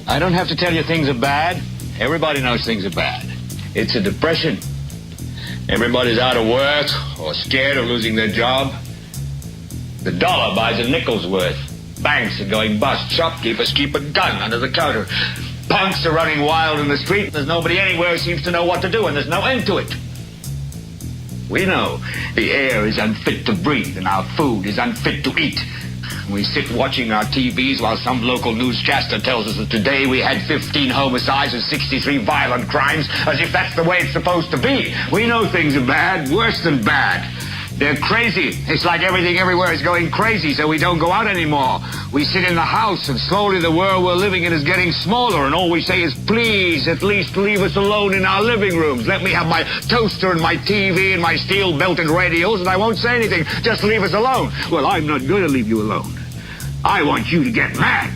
I don't have to tell you things are bad. Everybody knows things are bad. It's a depression. Everybody's out of work or scared of losing their job. The dollar buys a nickel's worth. Banks are going bust. Shopkeepers keep a gun under the counter. Punks are running wild in the street. There's nobody anywhere who seems to know what to do, and there's no end to it. We know the air is unfit to breathe and our food is unfit to eat. We sit watching our TVs while some local newscaster tells us that today we had 15 homicides and 63 violent crimes, as if that's the way it's supposed to be. We know things are bad, worse than bad. They're crazy. It's like everything everywhere is going crazy, so we don't go out anymore. We sit in the house, and slowly the world we're living in is getting smaller, and all we say is, please, at least leave us alone in our living rooms. Let me have my toaster and my TV and my steel-belted radios, and I won't say anything. Just leave us alone. Well, I'm not going to leave you alone. I want you to get mad.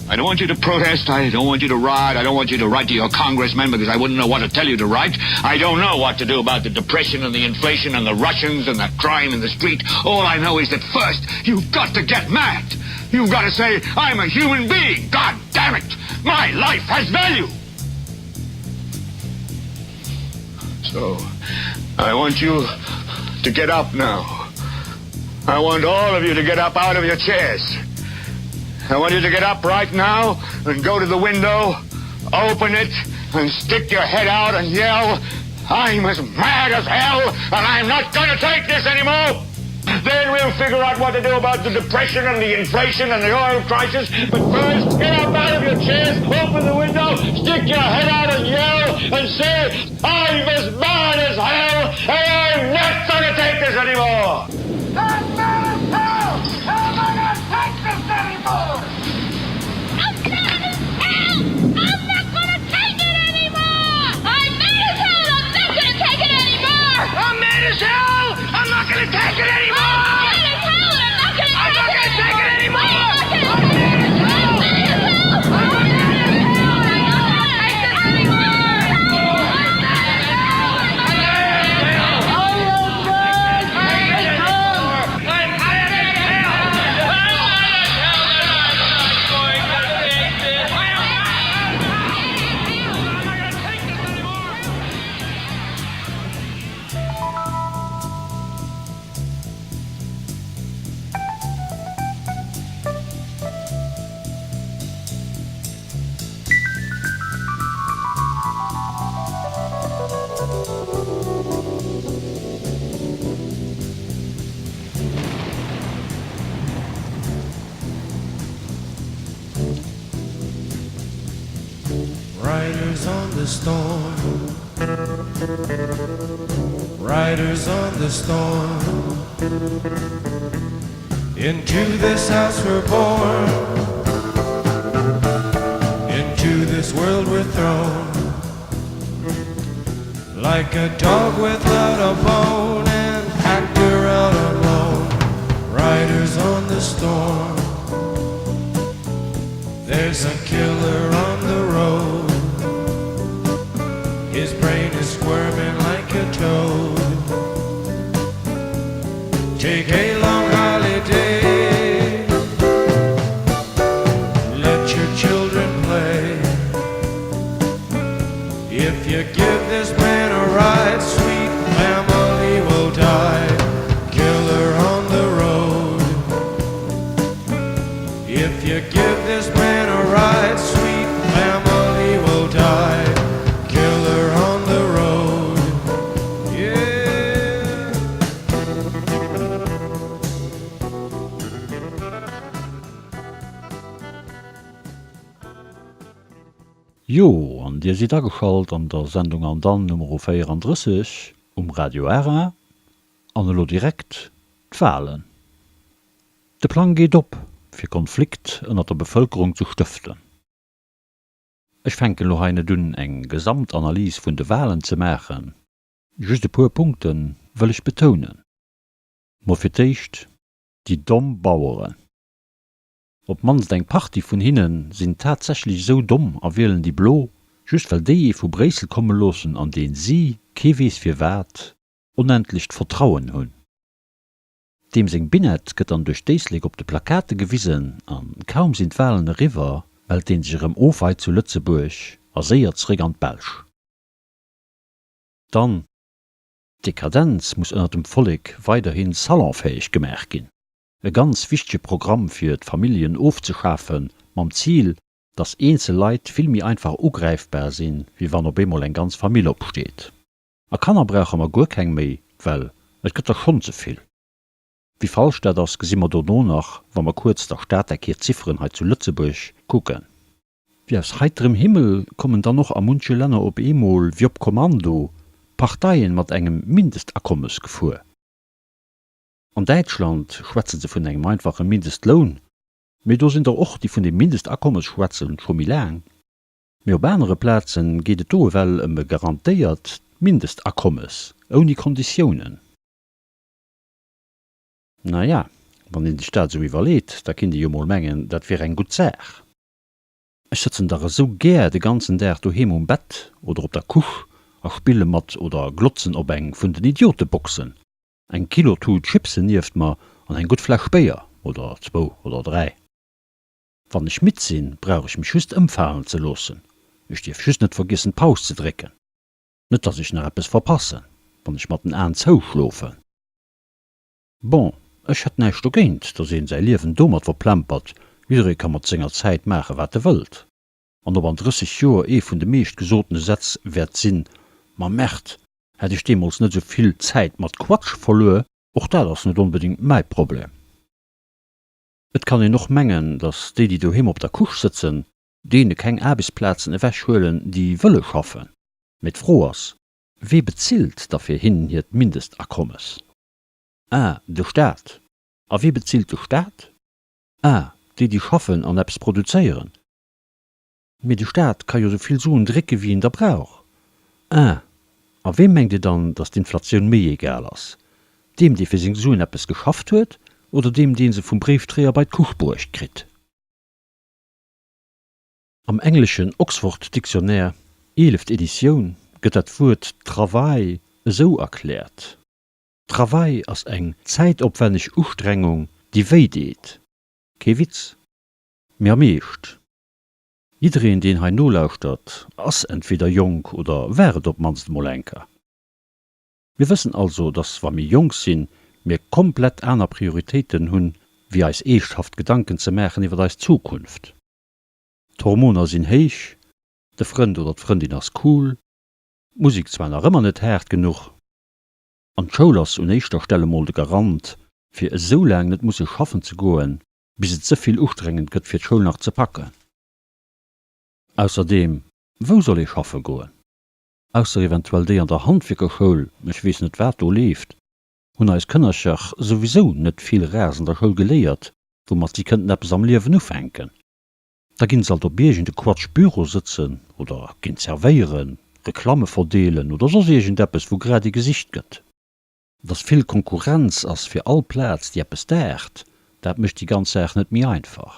I don't want you to protest. I don't want you to riot. I don't want you to write to your congressman because I wouldn't know what to tell you to write. I don't know what to do about the depression and the inflation and the Russians and the crime in the street. All I know is that first, you've got to get mad. You've got to say, I'm a human being. God damn it. My life has value. So, I want you to get up now. I want all of you to get up out of your chairs. I want you to get up right now and go to the window, open it, and stick your head out and yell, I'm as mad as hell, and I'm not going to take this anymore. Then we'll figure out what to do about the depression and the inflation and the oil crisis. But first, get up out of your chairs, open the window, stick your head out and yell and say, I'm as mad as hell, and I'm not going to take this anymore. I'm mad as hell! I'm not gonna take this anymore! I'm mad as hell! I'm not gonna take it anymore! I'm mad as hell! I'm not gonna take it anymore! I'm mad as hell! I'm not gonna take it anymore! I'm mad as hell! I'm not gonna I'm not take gonna take it it anymore! anymore! I'm mad as hell! I'm mad as hell! I'm not gonna take this anymore! I'm mad as hell! I'm mad as hell! I'm mad as hell! I'm mad as hell and I'm not going to take this! I'm mad as hell! I'm not gonna take this anymore! Riders on the storm. Riders on the storm. Into this house we're born. Into this world we're thrown. Like a dog without a bone, an actor out alone. Riders on the storm. There's a killer on the road. His brain is squirming like a toad. Take a long holiday. Let your children play. If you give this man a ride, sweet family will die. Killer on the road. If you give this man a ride, sweet family will die. Killer on the road. Yeah. Jo, an Dir sidd ageschalt an der Sendung An dann Numero 34 um Radio Ara. An elo direkt d'Wahlen. De Plang geet op, fir Konflikt ënnert der Bevëlkerung ze stëften. Ech fänken elo hei net un, eng Gesamtanalys vun de Wahlen ze maachen, just e puer Punkte wëll ech betounen. Mol fir d'éischt déi domm Baueren. Op d'mannst eng Partie vun hinne sinn tatsächlech esou domm a wielen déi Blo, just well déi ee vu Bréissel komme loossen an deen si, kee weess firwat, onendlecht Vertrauen hunn. Deem seng Binett gëtt dann duerch d'Éislek op de Plakate gewisen an kaum sinn d'Walen eriwwer, Mellt deen sech erëm of hei zu Lëtzebuerg a séier zréck an d'Belsch. Dann, d'Dekadenz muss ënnert dem Vollek weiderhi salonfäeg gemaach ginn. E ganz wichtege Programm fir d'Familljen ofzeschafen, mam Zil, dass eenzel Leit vill méi einfach ugräifbar sinn, wéi wann op eemol eng ganz Famill opsteet. A Kanner brauche mer guer keng méi, well et gëtt der schonn ze vill. Wéi falsch dat ass, gesi mer dono nach, wa mer kuerz der Statec hir Zifferen hei zu Lëtzebuerg kucken. Wéi aus heiterem Himmel kommen dann och a munche Länner op eemol, wéi op Kommando, Parteien mat engem Mindestakommes gefuer. An Däitschland schwätze se vun engem einfache Mindestloun, mee do sinn der och, déi vun dem Mindestakommes schwätzen, scho méi laang. Mee op anere Plazen geet et do ewell ëm e garantéiert Mindestakommes, ouni Konditiounen. Na ja, wann een sech dat esou iwwerleet, da kinnt ee jo mol mengen, dat wier eng gutt Saach. Ech sëtzen dach esou gär de ganzen Dag doheem um Bett oder op der Couche a spille mat oder glotzen op eng vun den Idioteboxen, eng Kilotut Chipsen nieft mer an eng gutt Fläsch Béier oder zwou oder dräi. Wann ech midd sinn, brauch ech mech just ëmfalen ze loossen, ech dierf just net vergiessen d'Paus ze drécken, net dass ech nach eppes verpassen, wann ech mat den Aen zouschlofen. Bon, ech hätt näischt dogéint, dass een säi Liewen domat verplempert, jidderee ka mat senger Zäit maache wat e wëllt. An ob an 30 Joer ee vun de meescht gesotene Sätz wäert sinn, Ma Merd, hätt ech deemools net esou vill Zäit mat Quatsch verluer, och dat ass net onbedéngt mäi Problem. Et kann een och mengen, dass déi, déi doheem op der Couche sëtzen, deene keng Aarbechtsplazen ewech huelen, déi wëlle schaffen. Mee d'Fro ass, Wee bezilt da fir hinnen hiert Mindestakommes? Ah, de Staat. A wee bezilt de Staat? Ah, déi déi schaffen an eppes produzéieren. Mee de Staat ka jo sou vill Suen drécke wéi en der brauch. Ah, a weem mengt Dir dann, datt d'Inflatioun méi egal ass? Deem dee fir seng Suen eppes geschafft huet oder deem dee se vum Bréiftréier bei d'Kuch bruecht kritt? Am engleschen Oxford Dictionnaire, eeleft Editioun, gëtt dat Wuert Travail esou erkläert, Travail ass eng zäitopwänneg Ustrengung, déi wéi deet. Kee Witz, mee am Eescht, jiddereen deen hei nolauschtert, ass entweder jonk oder war et op d'mannst emol enker. Mir wëssen also, dass wa mir jonk sinn, mir komplett aner Prioritéiten hunn, wéi eis eeschthaft Gedanken ze maachen iwwer eis Zukunft. D'Hormoner sinn héich, de Frënd oder d'Frëndin ass cool, d'Musek zwar nach ëmmer net haart genuch, an d'Schoul ass un éischter Stell emol de Garant, fir esou laang net musse schaffen ze goen, bis et ze vill ustrengend gëtt fir d'Schoul nach ze packen. Ausserdeem, wou soll ee schaffe goen? Ausser eventuell déi an der Handwierkerschoul, ech weess net wat do leeft, hunn eis Kënnercher souwisou net vill Ras an der Schoul geléiert, woumat si kënnten eppes am Liewen ufänken. Da ginn se alt op iergend e Quatsch Büro sëtzen oder ginn zerwéieren, Reklamme verdeelen oder soss iergend eppes wou grad ee gesicht gëtt. Dass vill Konkurrenz ass fir all Plaz déi eppes daacht, dat mécht déi ganz Saach net méi einfach.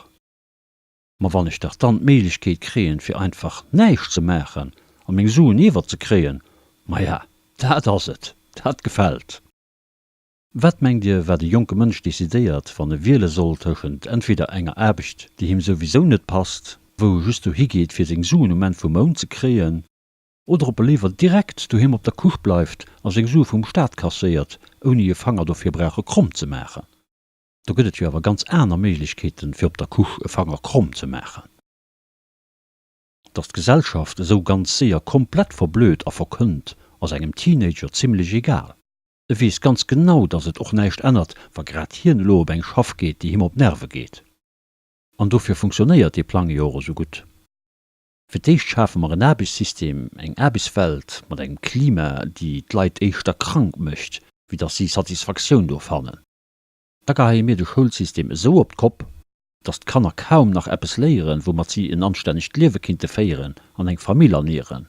Ma wann ech dach dann d'Méiglechkeet kréien fir einfach näischt ze maachen a meng Suen iewer ze kréien, maja dat ass et, dat gefält. Wat mengt Dir, wat e jonke Mënsch decidéiert, wann e wiele soll tëschent entweder enger Aarbecht, déi him souwisou net passt, wou e just dohi geet, fir seng Suen um Enn vum Mount ze kréien, oder ob e léiwer direkt doheem op der Couche bleift a seng Sue vum Staat kasséiert, ouni e Fanger dofir brauche kromm ze maachen? Do gëtt et jo awer ganz aner Méiglechkeeten, fir op der Couche e Fanger kromm ze maachen. Datt d'Gesellschaft esou ganz séier komplett verblöd a verkënnt, ass engem Teenager zimmlech egal. E weess ganz genau, dass et och näischt ännert, wa grad hien elo op eng Schaff geet, déi him op d'Nerve geet. An dofir funktionéiert dee Plang jo och esou gutt. Fir d'éischt schafe mer en Aarbechtssystem, eng Aarbechtswelt mat engem Klima, déi d'Leit éischter krank mécht, wéi dass si Satisfaktioun do fannen. Da geheie mir de Schoulsystem esou op d'Kopp, dass d'Kanner kaum nach eppes léieren, woumat si en anstännegt Liewe kinnte féieren an eng Famill ernieren.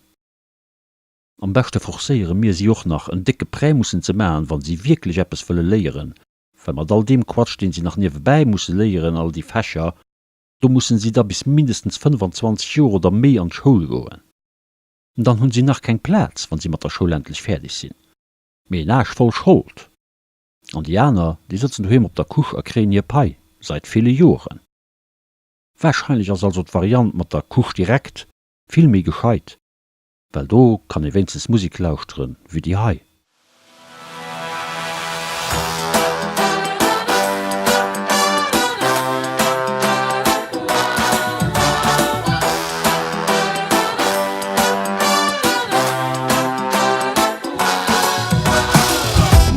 Am beschte forcéiere mir si och nach, en décke Prêt mussen ze maachen, wa si wierklech eppes wëlle léieren, well mat all deem Quatsch, deen si nach niewebäi musse léieren, all déi Fächer, do mussen si da bis mindestens 25 Joer oder méi an d'Schoul goen. Dann hunn si nach keng Plaz, wa si mat der Schoul endlech fäerdeg sinn, mee en Aarsch voll Schold. An déi aner, déi sëtzen doheem op der Couche a kréien hir Pai, seit ville Joren. Warscheinlech ass also d'Variant mat der Couche direkt vill méi gescheit, well do kann ee wéinstens Musek lauschteren wéi déi hei.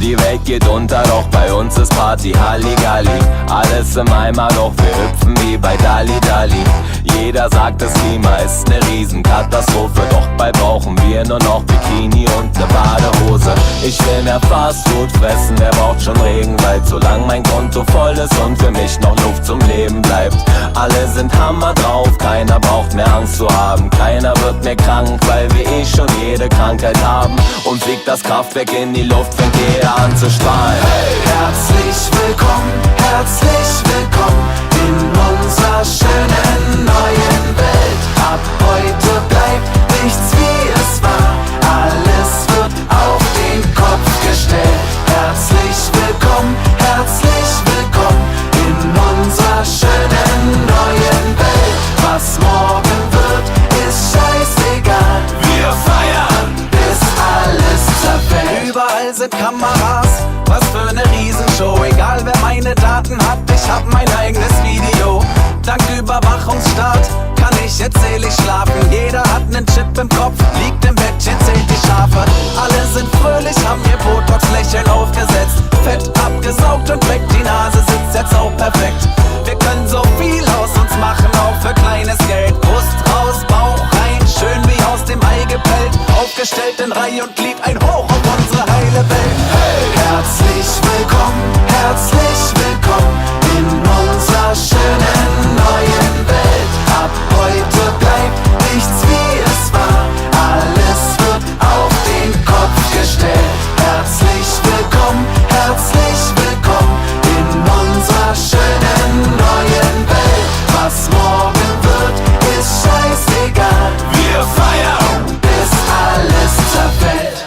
Die Welt geht unter, doch bei uns ist Party Halligalli. Alles im Eimer, doch wir hüpfen wie bei Dalli Dalli. Jeder sagt, das Klima ist ne Riesenkatastrophe, doch bald brauchen wir nur noch Bikini und ne Badehose. Ich will mehr Fastfood fressen, wer braucht schon Regenwald, solange mein Konto voll ist und für mich noch Luft zum Leben bleibt. Alle sind Hammer drauf, keiner braucht mehr Angst zu haben, keiner wird mehr krank, weil wir eh schon jede Krankheit haben. Und fliegt das Kraftwerk in die Luft, fängt jeder an zu strahlen. Hey! Herzlich willkommen, herzlich willkommen in unserer schönen neuen Welt. Ab heute bleibt nichts wie es war, alles wird auf den Kopf gestellt. Herzlich willkommen, herzlich willkommen in unserer schönen neuen Welt. Was morgen wird, ist scheißegal. Wir feiern, bis alles zerfällt. Überall sind Kameras, was für ne Riesenshow. Egal wer meine Daten hat, ich hab mein eigenes Video. Dank Überwachungsstaat kann ich jetzt selig schlafen. Jeder hat nen Chip im Kopf, liegt im Bettchen, zählt die Schafe. Alle sind fröhlich, haben ihr Botox-Lächeln aufgesetzt. Fett abgesaugt und weg, die Nase sitzt jetzt auch perfekt. Wir können so viel aus uns machen, auch für kleines Geld. Brust raus, Bauch rein, schön wie aus dem Ei gepellt. Aufgestellt in Reih und Glied, ein Hoch auf unsere heile Welt. Hey! Herzlich willkommen, herzlich willkommen in unserer schönen neuen Welt. Ab heute bleibt nichts wie es war, alles wird auf den Kopf gestellt. Herzlich willkommen, herzlich willkommen in unserer schönen neuen Welt. Was morgen wird, ist scheißegal. Wir feiern, bis alles zerfällt.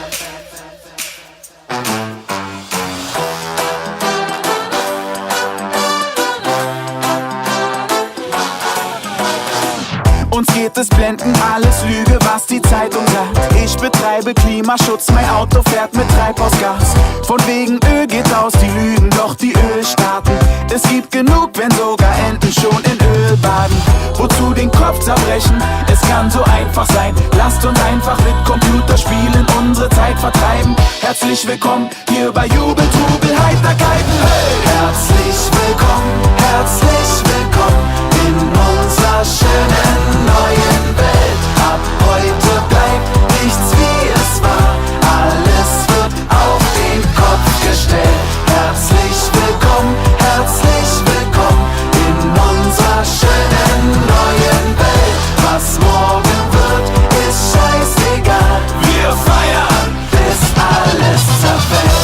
Uns geht es blendend, alles Lüge, was die Zeitung sagt. Ich betreibe Klimaschutz, mein Auto fährt mit Treibhausgas. Von wegen Öl geht aus, die Lügen, doch die Ölstaaten. Es gibt genug, wenn sogar Enten schon in Öl baden. Wozu den Kopf zerbrechen? Es kann so einfach sein. Lasst uns einfach mit Computerspielen unsere Zeit vertreiben. Herzlich willkommen hier bei Jubel, Trubel, Heiterkeiten. Hey! Herzlich willkommen, herzlich willkommen in unserer schönen neuen Welt. Ab heute bleibt nichts wie es war, alles wird auf den Kopf gestellt. Herzlich willkommen, herzlich willkommen in unserer schönen neuen Welt. Was morgen wird, ist scheißegal. Wir feiern, bis alles zerfällt.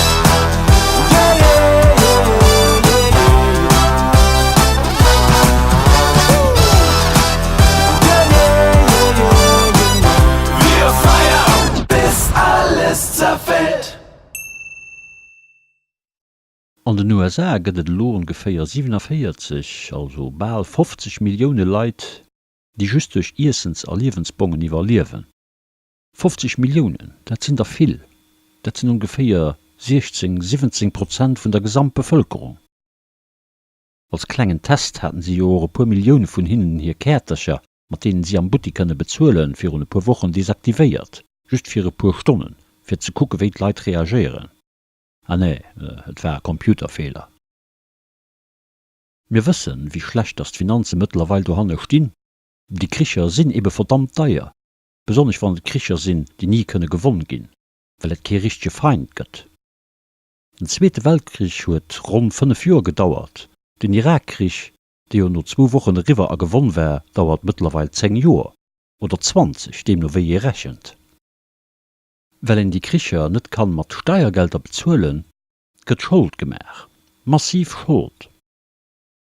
Yeah, yeah, yeah, yeah, yeah. Yeah, yeah, yeah, yeah, yeah. Wir feiern, bis alles zerfällt. An den USA gëtt et elo ongeféier 47, also bal 50 Millioune Leit, déi just duerch Iessens a Liewensbongen iwwerliewen. 50 Milliounen, dat sinn der vill, dat sinn ongeféier 16, 17 Prozent vun der Gesamtbevëlkerung. Als klengen Test haten si jo och e puer Millioune vun hinnen hir Käertercher, mat deenen si am Buttik kënne bezuelen, virun e puer Wochen desaktivéiert, just fir e puer Stonnen, fir ze kucke wéi d'Leit reagéieren. Ah nee, et war e Computerfeeler. Mir wëssen, wéi schlecht dass d'Finanze mëttlerweil dohanne stinn. Déi Kricher sinn ebe verdammt deier, besonnesch wann et Kricher sinn, déi ni kënne gewonn ginn, well et kee richtege Feind gëtt. Den Zweete Weltkrich huet ronn 5 Joer gedauert, den Irakkrich, dee jo no zwou Wochen eriwwer a gewonn war, dauert mëttlerweil 10 Joer, oder 20, deemno wéi ee rechent. Well een déi Kricher net kann mat Steiergelder bezuelen, gëtt Schold gemaach, massiv Schold.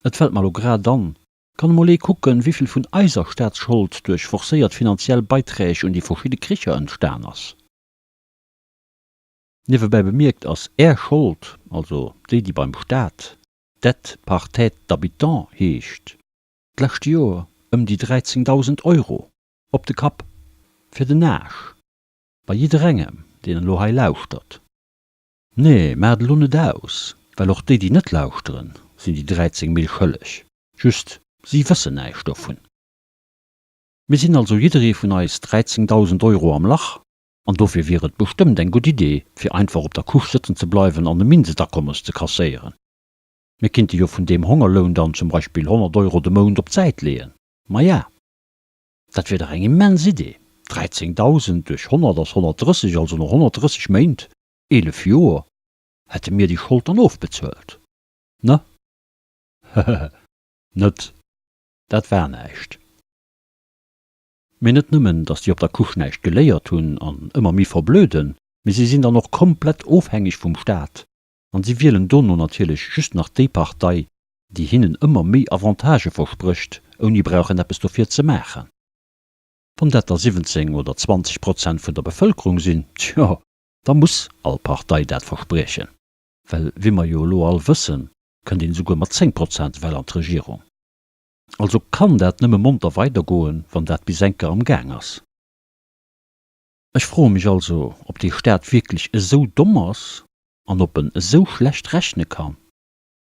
Et fällt mer lo grad an, kann emol ee kucken, wéivill vun eiser Staatsschold duerch forcéiert finanziell Beiträg un déi verschidde Kricher entstan ass. Niewebäi bemierkt ass Är Schold, also déi déi beim Staat Dette par tête d'habitant heescht. D'lescht Joer ëm déi 13.000 Euro op de Kapp fir den Aasch bei jidderengem, deen elo hei lauschtert. Nee, maacht elo net aus, well och déi, déi net lauschteren, sinn déi 13 Mille schëlleg, just si wëssen näischt dovun. Mir sinn also jidderee vun eis 13.000 Euro am Lach an dofir wier et bestëmmt eng gutt Idee, fir einfach op der Couche sëtzen ze bleiwen an e Mindestakommes ze kasséieren. Mir kinnte jo vun deem Hongerloun dann zum Beispill 100 Euro de Mount op d'Säit leeën. Maja, dat wier dach eng immens Idee! 13.000 duerch 100 ass 130, also no 130 Méint, 11 Joer, hätte mir déi Schold dann ofbezuelt. Ne? Hehehe, net, dat war näischt. Mee net nëmmen, datt déi op der Couche näischt geléiert hunn an ëmmer méi verblöden, mee si sinn dann och komplett ofhängeg vum Staat An si wielen dono natierlech just nach déi Partei, déi hinnen ëmmer méi Avantagë versprécht, ouni brauchen eppes dofir ze maachen. Wann dat da 17 oder 20 Prozent vun der Bevëlkerung sinn, tjo, da muss all Partei dat verspriechen. Well wéi mer jo elo all wëssen, kënnt een esouguer mat 10 Prozent well an d'Regierung. Also kann dat nëmme monter weidergoen, wann dat bis enker am Gaang ass. Ech froe mech also, ob dee Staat wierklech esou domm ass an ob en esou schlecht rechne kann.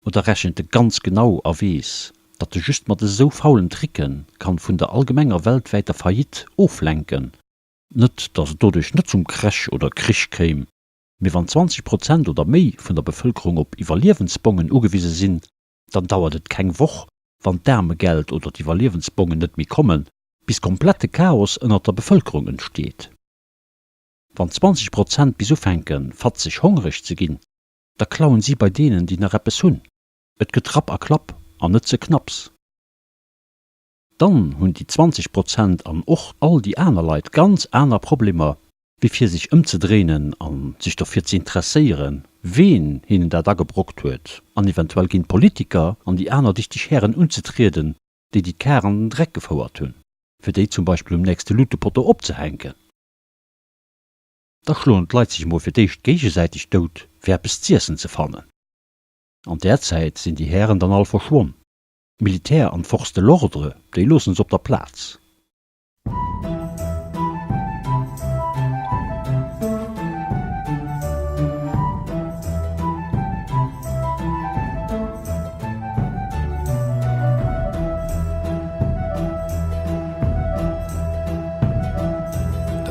Oder rechent e ganz genau a weess, datt e just mat esou faulen Tricken kann vun der allgemenger weltwäiter Faillite oflenken, net datt et doduerch net zum Crash oder Krich kéim, mee wann 20 Prozent oder méi vun der Bevëlkerung op Iwwerliewensbongen ugewise sinn, dann dauert et keng Woch, wann d'Aarmegeld oder d'Iwwerliewensbongen net méi kommen, bis komplette Chaos ënnert der Bevëlkerung entsteet. Wann 20 Prozent bis ufänken, fatzeg hongreg ze ginn, da klauen si bei deenen, déi nach eppes hunn. Et gëtt Rapp a Klapp an net ze knapps. Dann hunn déi 20 Prozent an och all déi aner Leit ganz aner Problemer, wéi fir sech ëmzedréinen a sech dofir ze interesséieren, ween hinnen dat agebrockt huet an eventuell géint d'Politiker an déi aner dichteg Hären unzetrieden, déi déi d'Kar an den Dreck gefouert hunn, fir déi zum Beispill um nächste Lutepotto opzehänken. Da schloen d'Leit sech mol fir d'éischt géigesäiteg dout, fir eppes z'iessen ze fannen. An där Zäit sinn déi Hären dann all verschwonn. D'Militär an d'Forces de l'ordre, déi loossen se op der Plaz.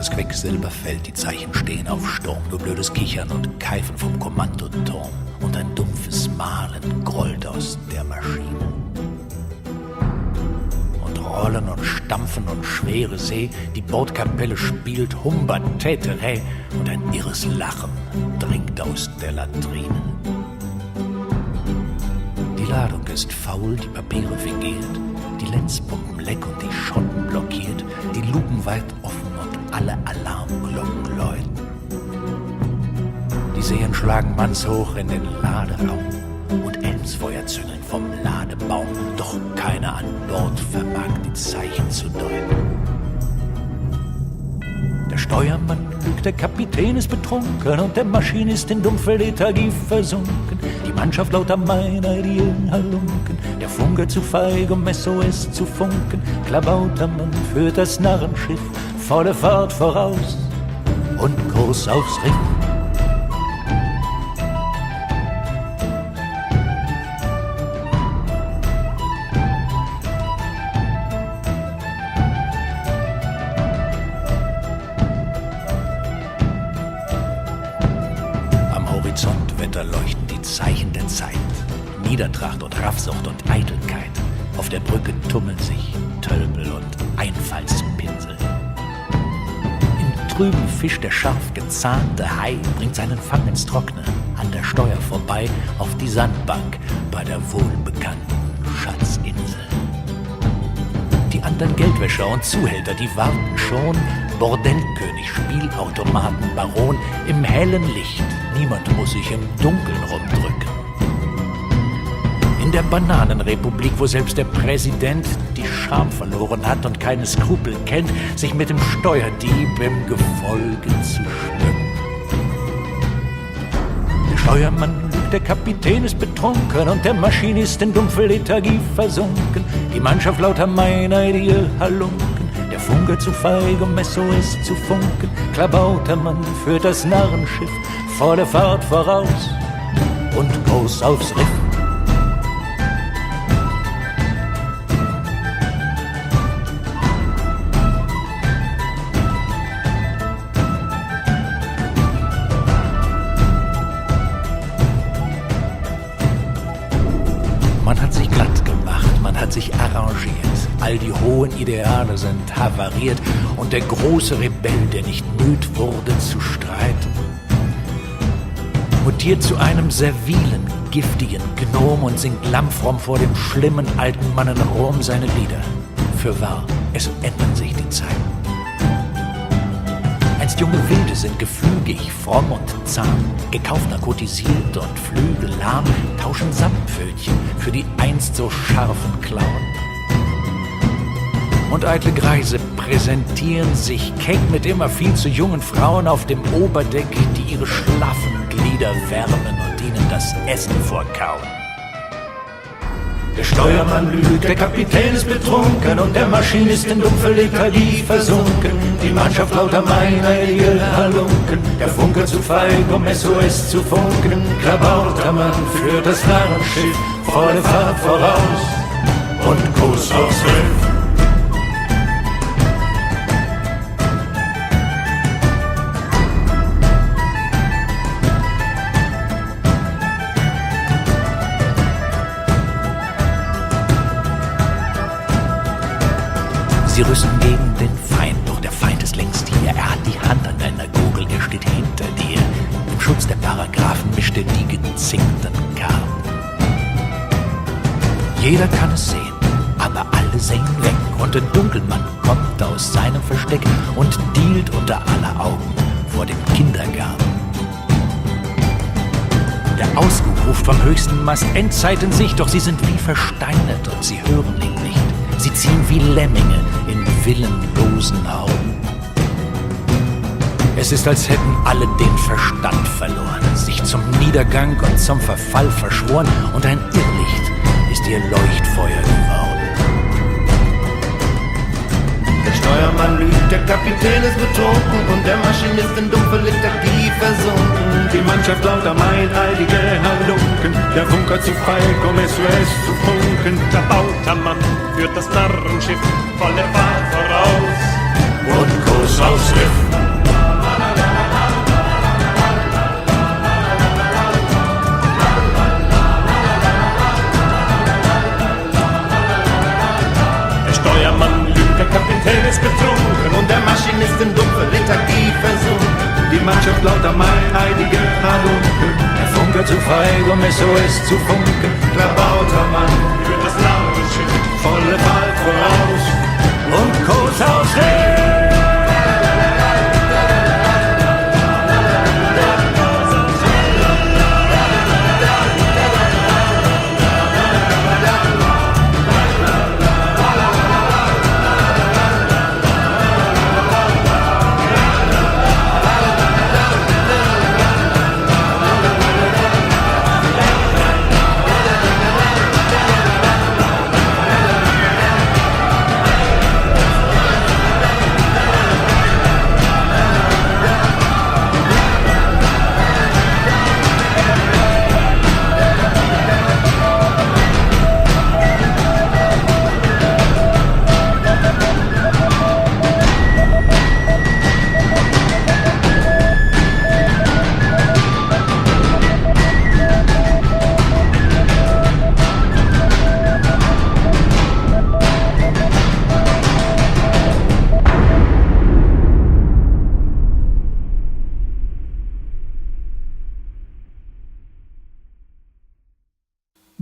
Das Quecksilber fällt, die Zeichen stehen auf Sturm, nur blödes Kichern und Keifen vom Kommandoturm und ein dumpfes Malen grollt aus der Maschine. Und Rollen und Stampfen und schwere See, die Bordkapelle spielt Humbertäterä und ein irres Lachen dringt aus der Latrine. Die Ladung ist faul, die Papiere vergeht, die Lenzpumpen leck und die Schotten blockiert, die Luken weit offen und alle Alarmglocken läuten. Die Seen schlagen mannshoch in den Laderaum und Elmsfeuer züngeln vom Ladebaum, doch keiner an Bord vermag die Zeichen zu deuten. Der Steuermann lügt, der Kapitän ist betrunken und der Maschinist in dumpfe Lethargie versunken. Die Mannschaft lauter meiner die Halunken, der Funke zu feig, um SOS zu funken. Klabautermann führt das Narrenschiff volle Fahrt voraus und Kurs aufs Riff. Am Horizont wetterleuchten die Zeichen der Zeit. Niedertracht und Raffsucht und Eitelkeit. Auf der Brücke tummeln sich Tölpel und Einfallspinsel. Im trüben Fisch der scharf gezahnte Hai bringt seinen Fang ins Trockne, an der Steuer vorbei auf die Sandbank bei der wohlbekannten Schatzinsel. Die anderen Geldwäscher und Zuhälter, die warten schon, Bordellkönig, Spielautomaten, Baron, im hellen Licht, niemand muss sich im Dunkeln rumdrücken. In der Bananenrepublik, wo selbst der Präsident die Scham verloren hat und keine Skrupel kennt, sich mit dem Steuerdieb im Gefolge zu schmücken. Der Steuermann lügt, der Kapitän ist betrunken und der Maschinist in dumpfe Lethargie versunken. Die Mannschaft lauter meineidige Halunken, der Funke zu feig, um SOS zu funken. Klabautermann führt das Narrenschiff volle Fahrt voraus und groß aufs Riff. Man hat sich glatt gemacht, man hat sich arrangiert. All die hohen Ideale sind havariert und der große Rebell, der nicht müd wurde zu streiten, mutiert zu einem servilen, giftigen Gnom und singt lammfromm vor dem schlimmen alten Mann in Rom seine Lieder. Fürwahr, es ändern sich die Zeiten. Einst junge Wilde sind gefügig, fromm und zahm, gekauft, narkotisiert und flügellahm, tauschen Samtpfötchen für die einst so scharfen Klauen. Und eitle Greise präsentieren sich keck mit immer viel zu jungen Frauen auf dem Oberdeck, die ihre schlaffen Glieder wärmen und ihnen das Essen vorkauen. Der Steuermann lügt, der Kapitän ist betrunken und der Maschinist in dumpfe Lethargie versunken. Die Mannschaft lauter meineidige Halunken, der Funke zu feig, um SOS zu funken. Klabautermann führt das Narrenschiff volle Fahrt voraus und Kurs aufs Riff. Sie rüsten gegen den Feind, doch der Feind ist längst hier. Er hat die Hand an deiner Gurgel, er steht hinter dir. Im Schutz der Paragraphen mischt er die gezinkten Karten. Jeder kann es sehen, aber alle sehen weg. Und ein Dunkelmann kommt aus seinem Versteck und dealt unter aller Augen vor dem Kindergarten. Der Ausguck ruft vom höchsten Mast Endzeit in Sicht, doch sie sind wie versteinert und sie hören ihn nicht. Sie ziehen wie Lemminge in willenlosen Horden. Es ist, als hätten alle den Verstand verloren, sich zum Niedergang und zum Verfall verschworen und ein Irrlicht ist ihr Leuchtfeuer geworden. Der Steuermann lügt, der Kapitän ist betrunken und der Maschinist in dumpfe Lethargie versunken. Die Mannschaft lauter meineidige Halunken, der Funker zu feig, um SOS zu funken. Der Bautermann führt das Narrenschiff volle Fahrt voraus und Kurs aufs Riff. Der Steuermann lügt, der Kapitän ist betrunken und der Maschinist in dumpfe Lethargie versunken. Die Mannschaft lauter meineidige Halunken, der Funker zu feig, um SOS zu funken. Klabautermann führt das Narrenschiff volle Fahrt voraus und Kurs aufs Riff.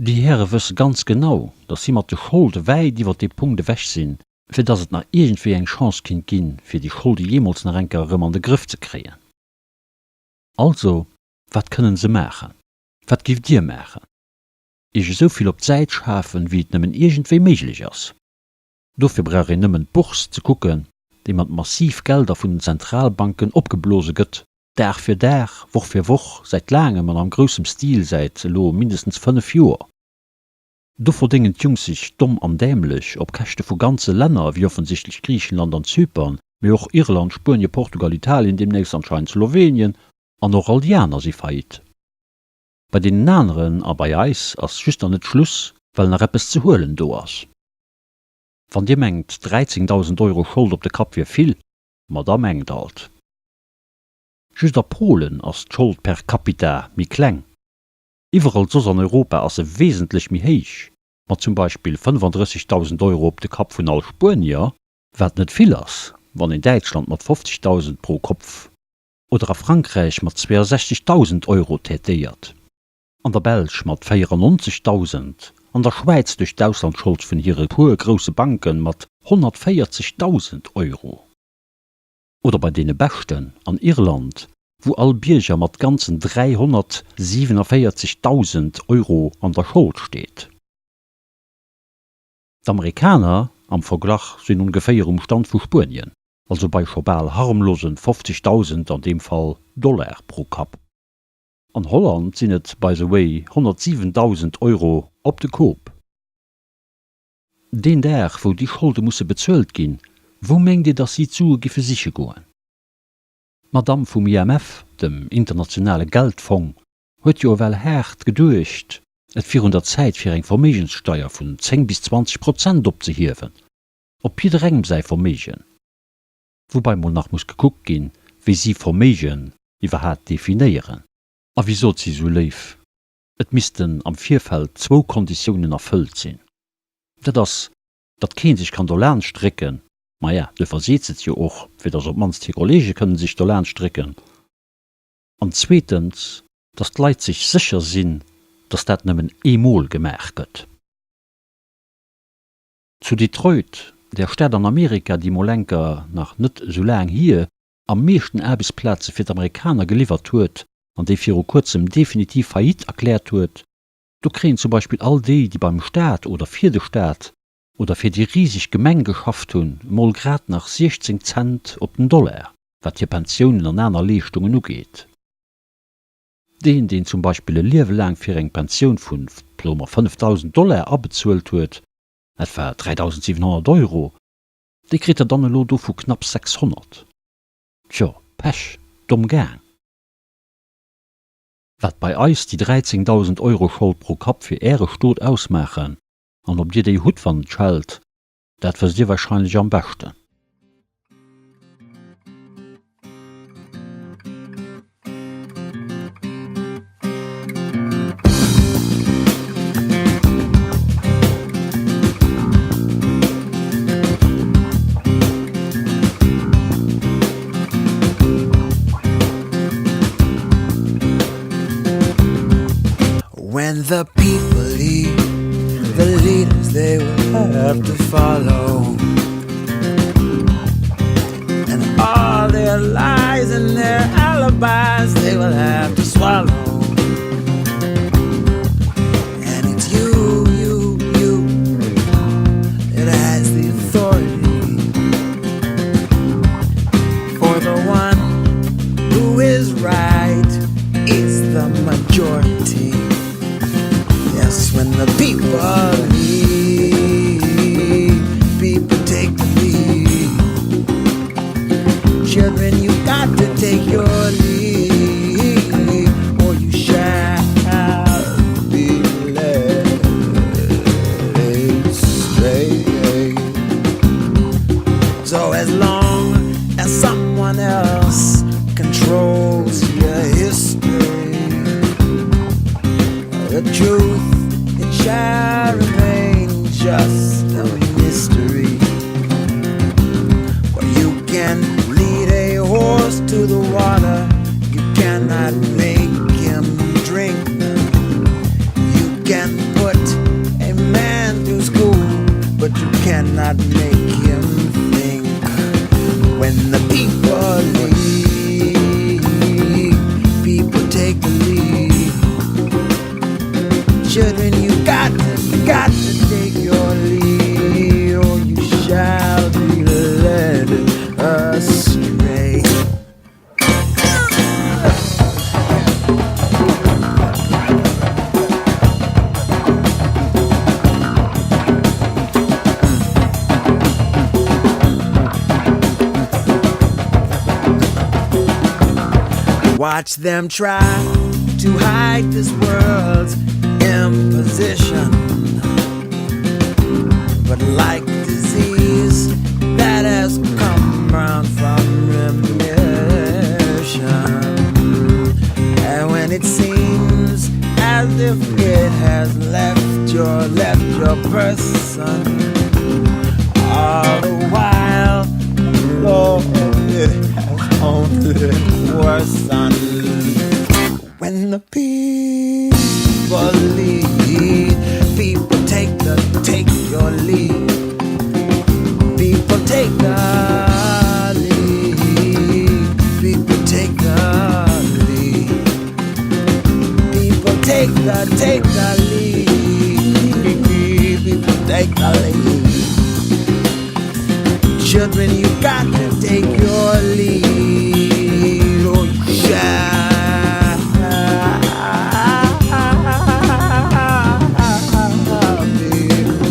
Déi Häre wësse ganz genau, datt si mat de Scholde wäit iwwer dee Punkt ewech sinn, fir datt et nach iergendwéi eng Chance kinnt ginn, fir déi Scholde jeemools nach eng Kéier erëm an de Grëff ze kréien. Also, wat kënnen se maachen? Wat giff Dir maachen? Iech esou vill op d'Säit schafen, wéi et nëmmen iergendwéi méiglech ass. Dofir brauch een nëmmen d'Bourse ze kucken, déi mat massiv Gelder vun den Zentralbanken opgeblose gëtt, Dag fir Dag, Woch fir Woch, säit laangem an am groussem Stil säit elo mindestens 5 Joer. Do verdéngen d'Jungs sech domm an dämlech op Käschte vu ganze Länner, wéi offensichtlech Griichenland an Zypern, mee och Irland, Spuenie, Portugal, Italien, deemnächst anscheinend Slowenien, an och all déi aner si faillite. Bei deenen aneren a bei eis ass just nach net Schluss, well nach eppes ze huelen do ass. Wann Dir mengt 13.000 Euro Schold op de Kapp wier vill, ma da mengt alt. Just a Polen ass d'Schold per capita méi kleng. Iwwerall soss an Europa ass se wesentlech méi héich, mat zum Beispill 35.000 Euro op de Kapp vun all Spuenier, wat net vill ass, wann een Däitschland mat 50.000 pro Kopf oder a Frankräich mat 62.000 Euro tätéiert, an der Belsch mat 94.000, an der Schwäiz duerch d'Auslandsschold vun hire puer grousse Banke mat 140.000 Euro. Oder bei deene Beschten an Irland, wou all Bierger mat ganzen 347.000 Euro an der Schold steet. D'Amerikaner am Verglach sinn ongeféier um Stand vu Spuenien, also bei scho bal harmlosen 50.000, an deem Fall Dollar pro Kapp. An Holland sinn et by the way 107.000 Euro op de Kop. Deen Dag wou déi Scholde musse bezuelt ginn, wou mengt Dir dass si d'Sue giffe siche goen? D'Madame vum IMF, dem internationale Geldfong, huet jo ewell haart geduecht, et wier un der Zäit fir eng Verméigenssteier vun 10 bis 20 Prozent opzehiewen, op jidderengem säi Verméigen. Woubai mol nach muss gekuckt ginn, wéi si Verméigen iwwerhaat definéieren. A wéi sot si sou léif, et missten am Virfeld zwou Konditiounen erfëllt sinn, dat ass, datt kee sech kann dolaanscht drécken, maja, duerfir seet se et jo och, fir datt op d'mannst hir Kollege kënnen sech dolaanscht drécken, an zweetens, datt d'Leit sech sécher sinn, datt dat nëmmen eemol gemaach gëtt. Zu Detroit, där Stad an Amerika, déi mol enker, nach net esou laang hier, am meeschten Aarbechtsplaze fir d'Amerikaner geliwwert huet an déi viru kuerzem definitiv Faillite erkläert huet, do kréien zum Beispill all déi, déi beim Staat oder fir de Staat oder fir déi riseg Gemeng geschafft hunn, emol grad nach 16 Cent op den Dollar, wat hir Pensiounen an aner Leeschtungen ugeet. Deen, deen zum Beispill e Liewe laang fir eng Pensioun vun, soe mer, 5.000 Dollar abezuelt huet, etwa 3.700 Euro, Dee kritt der dann elo dovu knapps 600. Tjo, Pech, domm gaang. Wat bei eis déi 13.000 Euro Schold pro Kapp fir Äre Stot ausmaachen, an ob Dir déi hutt wann et schellt, dat wësst Dir wahrscheinlech am beschten. When the people leave, the leaders they will have to follow. And all their lies and their alibis they will have to swallow. And it's you, you, you that has the authority for the one who is right is the majority. Yes, when the people leave, people take the lead. Children, you got to take your leave, or you shall be led astray. So as long as someone else controls your history, the truth it shall remain just a mystery. For you can lead a horse to the water, you cannot make him drink. You can put a man through school, but you cannot make him think. When the people leave, people take the lead. Children, you got to, got to take your lead, or you shall be led astray. Watch them try to hide this world's imposition. But like disease that has come round from remission. And when it seems as if it has left your left your person all the while Lord, it has only worsened when the people lead people take the take your lead people take the lead people take the lead people take the take the lead people take the lead children you got to take your lead oh yeah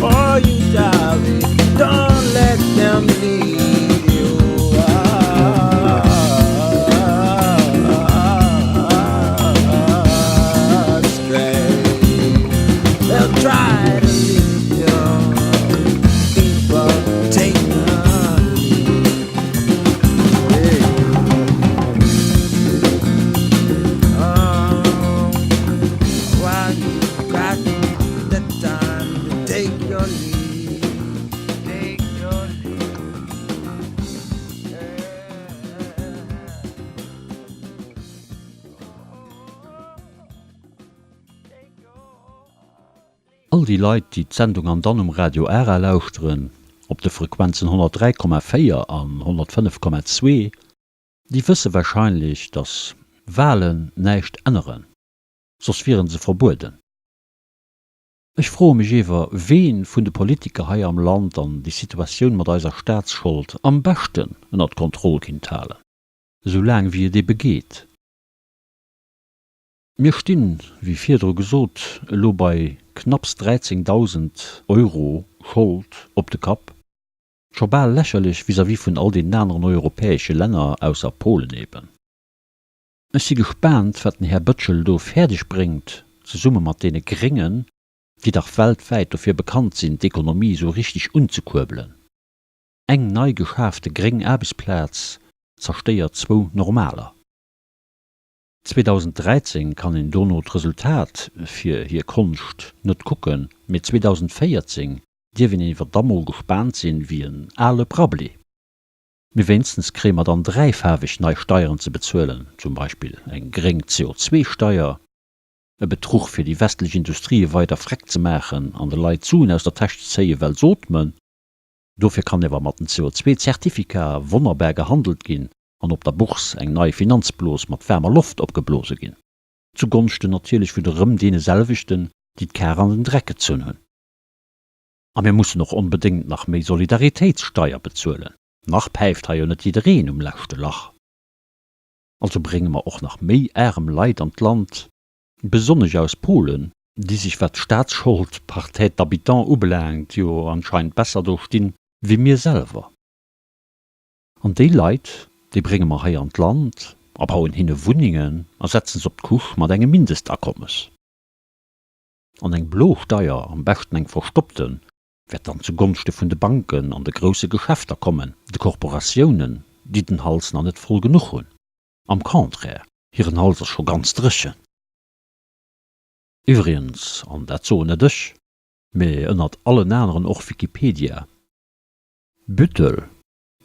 Oh, you shall be. Don't let them lead you astray. They'll try to lead you. People take the lead. Hey. Oh, while you got the time to take your lead, take your lead. All déi Leit, déi d'Sendung An dann um Radio Ara lauschteren, op de Frequenzen 103,4 an 105,2, déi wësse warscheinlech, datt Walen näischt änneren, soss wieren se verbueden. Ech froe mech ewer, ween vun de Politiker hei am Land dann déi Situatioun mat eiser Staatsschold am beschten ënnert Kontroll kinnt halen, esou laang wéi et ebe geet. Mir stinn, wéi virdru gesot, elo bei knapps 13.000 Euro Schold op de Kapp, scho bal lächerlech vis-à-vis vun all deenen aneren europäesche Länner, ausser Polen eben. Ech si gespaant, wat den Här Betschel do fäerdeg bréngt, zesumme mat deene Gréngen, déi dach weltwäit dofir bekannt sinn, d'Ekonomie esou richteg unzekuerbelen. Eng nei geschaafte gréng Aarbechtsplaz zerstéiert zwou normaler. 2013 kann een dono d'Resultat fir hir Konscht net kucken, mee 2014 dierf een iwwer da mol gespaant sinn wéi en ale Prabbeli. Mee wéinstens kréie mer dann dräifaarweg nei Steieren ze bezuelen, zum Beispill eng gréng CO2-Steier, e Betruch fir déi westlech Industrië weider freck ze maachen an de Leit d'Suen aus der Täsch ze zéien, well sot men, dofir kann ewer mat den CO2-Zertifikae wonnerbar gehandelt ginn an op der Bourse eng nei Finanzblos mat waarmer Loft opgeblose ginn, zu Gonschten natierlech vun erëm deene selwechten, déi d'Kar an den Dreck gezunn hunn. A mir mussen och onbedéngt nach méi Solidaritéitssteier bezuelen, nach päift hei jo net jiddereen um leschte Lach. Also brénge mer och nach méi arem Leit an d'Land, besonnesch aus Polen, déi sech wat d'Staatsschold par tête d'habitant ubelaangt jo anscheinend besser do stinn wéi mir selwer. An déi Leit, déi brénge mer hei an d'Land a bauen hinne Wunnengen a setzen se op d'Couche mat engem Mindestakommes. An eng blo Steier, am beschten eng verstoppten, wäert dann zu Gonschte vun de Banken an de grousse Geschäfter kommen, de Korporatiounen, déi den Hals nach net voll genuch hunn. Am Contraire, hiren Hals ass scho ganz dréchen. Iwwregens, an dat soen net ech, mee ënnert allen aneren och Wikipedia, Büttel,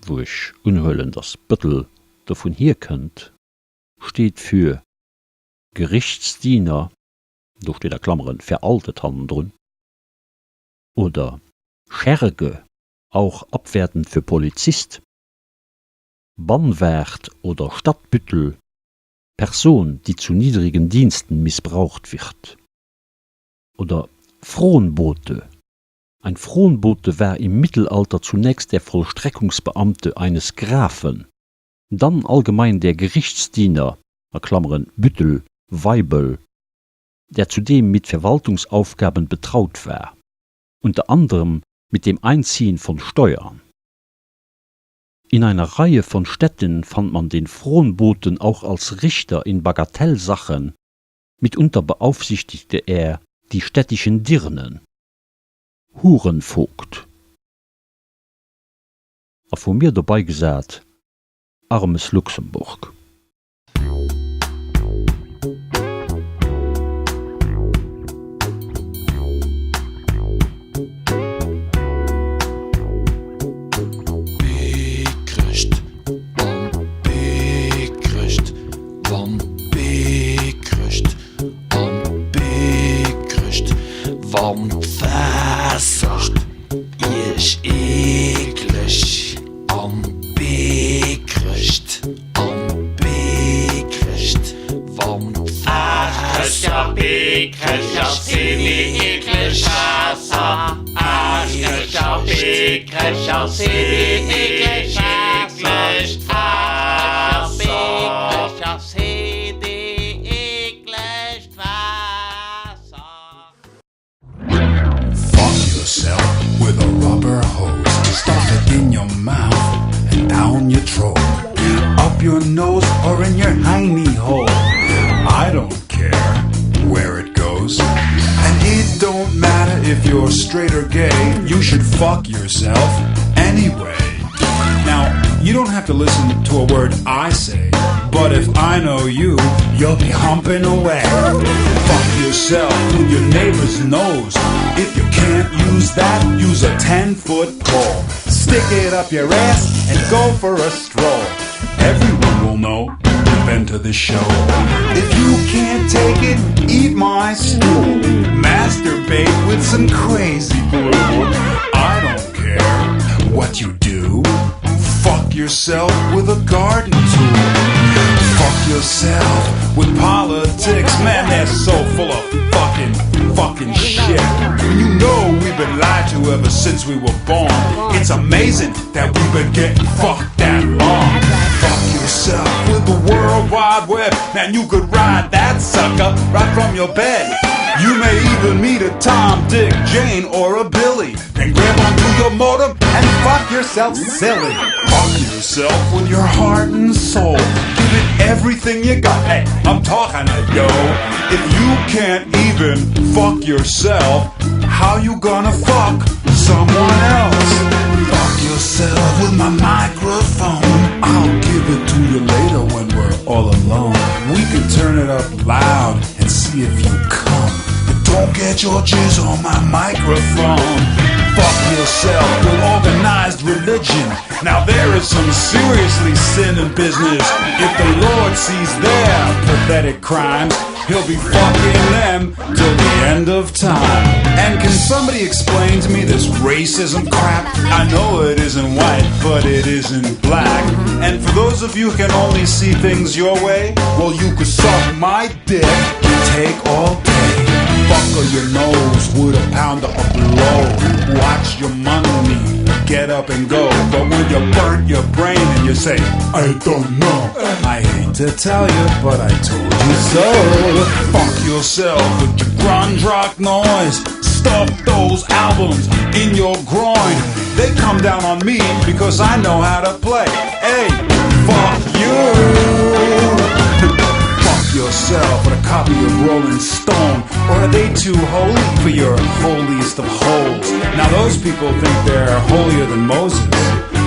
wou ech unhuelen, datt Bëttel dovun hierkënnt, steet für Gerichtsdiener, do steet a Klammeren veraltet hannendrun, oder Scherge, auch abwertend für Polizist, Bannwart oder Stadtbüttel, Person, die zu niedrigen Diensten missbraucht wird, oder Fronbote, Ein Fronbote war im Mittelalter zunächst der Vollstreckungsbeamte eines Grafen, dann allgemein der Gerichtsdiener a Klammeren Büttel, Weibel, der zudem mit Verwaltungsaufgaben betraut war, unter anderem mit dem Einziehen von Steuern. In einer Reihe von Städten fand man den Fronboten auch als Richter in Bagatellsachen, mitunter beaufsichtigte er die städtischen Dirnen. Hurenvogt. A vu mir dobei gesat, Armes Luxemburg. Biekerech, wann Biekerech, wann Biekerech, an Biekerech, wann d'Waasser iech eekleg an Biekerech, an Biekerech, wann d'Waasser Aarschdrécher, sinn eekleg Waasser, Aarschdrécher, Beekrecher sinn eekleg Waasser. Fuck yourself with a rubber hose. Stuff it in your mouth and down your throat. Up your nose or in your hiney hole. I don't care where it goes. And it don't matter if you're straight or gay, you should fuck yourself anyway. Now, you don't have to listen to a word I say, but if I know you, you'll be humping away. Fuck yourself with your neighbor's nose. If you can't use that, use a 10 foot pole. Stick it up your ass and go for a stroll. Everyone will know you've been to the show. If you can't take it, eat my stool. Masturbate with some crazy glue. I don't care what you do. Fuck yourself with a garden tool. Fuck yourself with politics. Man, they're so full of fucking, fucking shit. You know we've been lied to ever since we were born. It's amazing that we've been getting fucked that long. Fuck yourself with the World Wide Web. Man, you could ride that sucker right from your bed. You may even meet a Tom, Dick, Jane, or a Billy. Then grab onto your modem and fuck yourself silly. Fuck yourself with your heart and soul. Give it everything you got. Hey, I'm talking to yo. If you can't even fuck yourself, how you gonna fuck someone else? Fuck yourself with my microphone. I'll give it to you later when we're all alone. We could turn it up loud and see if you come. But don't get your jizz on my microphone. Fuck yourself with organized religion. Now there is some seriously sin in business. If the Lord sees their pathetic crimes, he'll be fucking them till the end of time. And can somebody explain to me this racism crap? I know it isn't white, but it isn't black. And for those of you who can only see things your way, well, you could suck my dick and take all day. Buckle your nose with a pound of blow. Watch your money get up and go. But when you burnt your brain and you say, I don't know, I hate to tell you, but I told you so. Fuck yourself with your grunge rock noise. Stuff those albums in your groin. They come down on me because I know how to play. Hey, fuck you. Fuck yourself with a copy of Rolling Stone. Or are they too holy for your holiest of holes? Now those people think they're holier than Moses.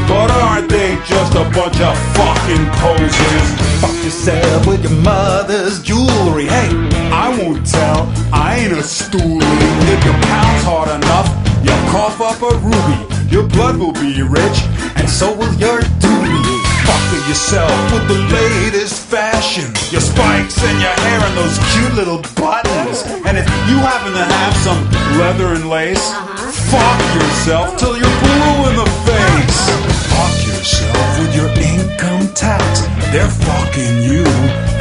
But aren't they just a bunch of fucking posers? Fuck yourself with your mother's jewelry. Hey, I won't tell. I ain't a stoolie. If you pounce hard enough, you'll cough up a ruby. Your blood will be rich, and so will your duty. Fuck yourself with the latest fashion. Your spikes and your hair and those cute little buttons. And if you happen to have some leather and lace, fuck yourself till you're blue in the face. Fuck yourself with your income tax. They're fucking you,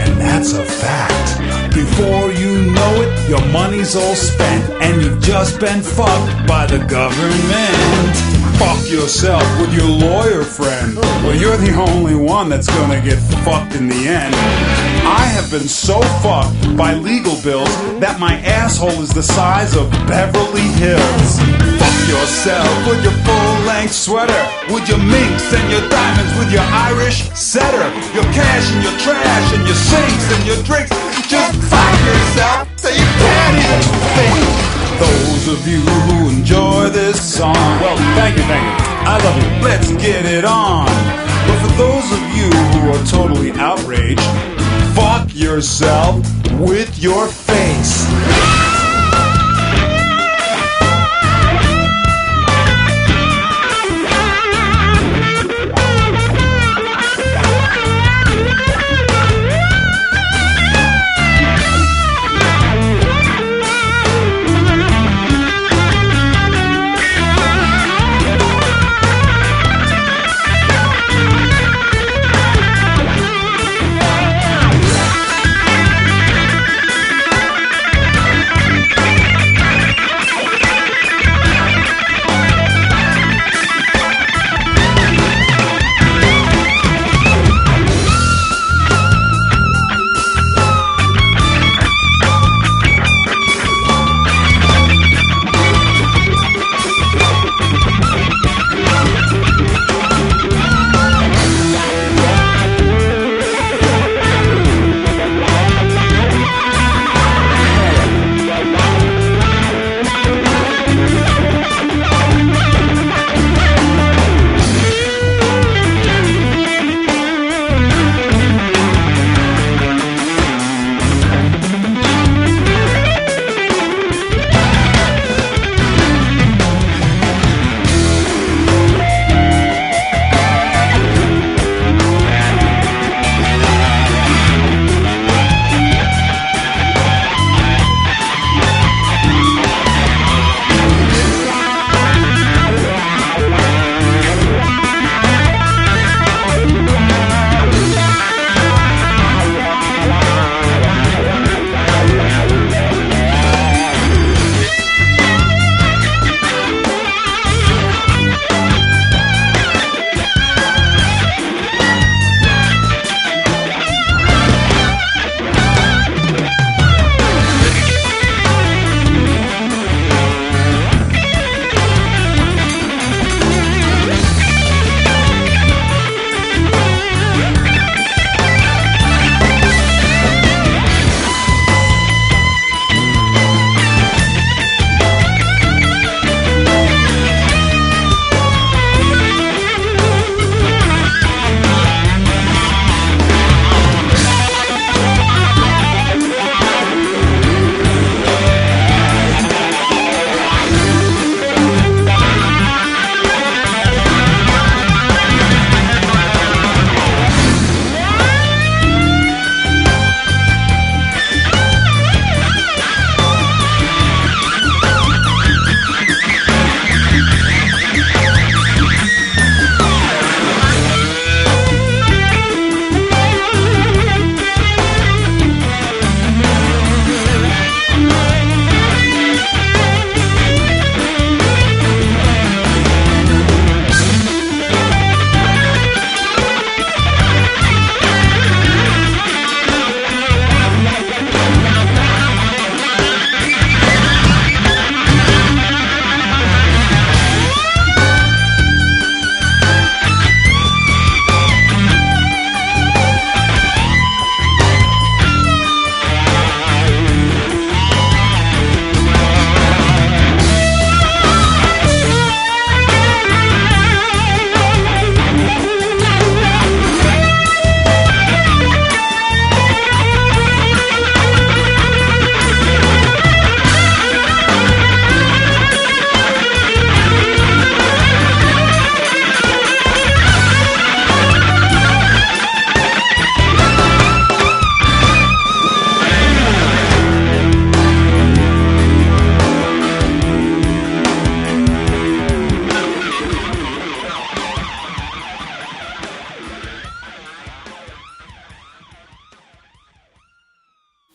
and that's a fact. Before you know it, your money's all spent, and you've just been fucked by the government. Fuck yourself with your lawyer friend. Well, you're the only one that's gonna get fucked in the end. I have been so fucked by legal bills that my asshole is the size of Beverly Hills. Fuck yourself with your full-length. length sweater, with your minks and your diamonds, with your Irish setter, your cash and your trash and your sinks and your drinks. Just fuck yourself so you can't even think. Those of you who enjoy this song, well, thank you, thank you. I love you. Let's get it on. But for those of you who are totally outraged, fuck yourself with your face.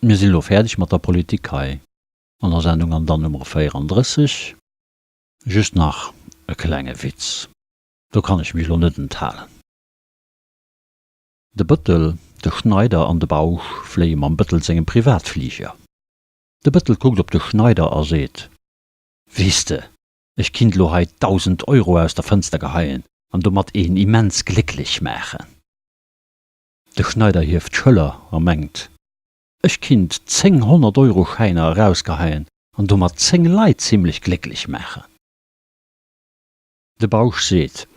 Mir sinn elo fäerdeg mat der Politik hei an der Sendung an dann Nummer 34. Just nach e klenge Witz, do kann ech mech elo net enthalen. De Bëttel, de Schneider an de Bausch fléie mam Bëttel sengem Privatfliger. De Bëttel kuckt op de Schneider a seet, Weess de. Ech kinnt elo hei 1.000 Euro aus der Fënster geheien an domat een immens glécklech maachen. De Schneider hieft d'Schëller a mengt, Ech kinnt 10 Honnert-Euro-Schäiner erausgeheien an domat 10 Leit zimlech glécklech maachen. De Bausch seet,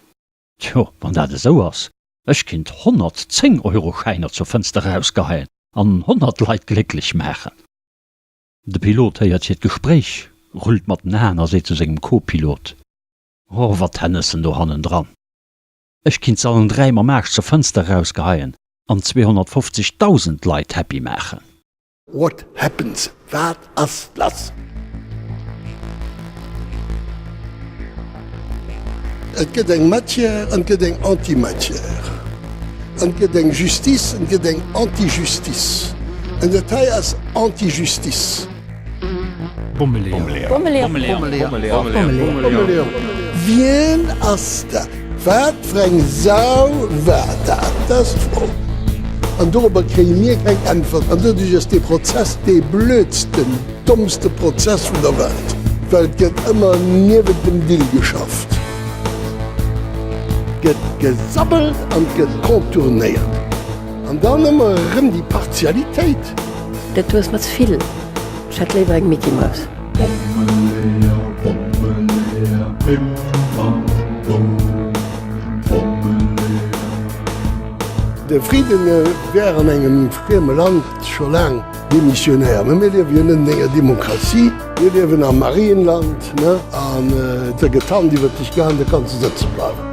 Tjo, wann dat esou ass, ech kinnt 100 Zéng-Euro-Schäiner zur Fënster erausgeheien an 100 Leit glécklech maachen. De Pilot héiert hiert Gespréich, rullt mat den Aen a seet zu sengem Co-Pilot, Oh, wat Tennessen do hannendran! Ech kinnt se allen 3 mam Aarsch zur Fënster erausgeheien an 250.000 Leit happy maachen. What happens? Wat ass lass? Et gëtt eng Matière an et gëtt eng Antimatière. An et gëtt eng Justice an et gëtt eng Antijustice. An dat hei ass Antijustice. Bommeleeër. Wien ass dat? Wat fir eng Sau war dat? Dat ass d'Fro. An dorobber kréie mir keng Äntwert. An doduerch ass dee Prozess dee blödsten, dommste Prozess vun der Welt, well et gëtt ëmmer niewent dem Dill geschafft. Et gëtt gesabbelt an et gëtt contournéiert. An dann ëmmer erëm déi Partialitéit. Dat do ass mer ze vill, ech hätt léiwer eng Mickey Mouse. Bommeleeër, Bommeleeër, bim bam boum, Bommeleeër. De Frieden wär an engem frieme Land scho laang demissionär. Mä mir liewe jo net an enger Demokratie, mir liewen am Marienland, ne? An da gëtt d'Hand iwwert dech gehaen, da kanns de sëtze bleiwen.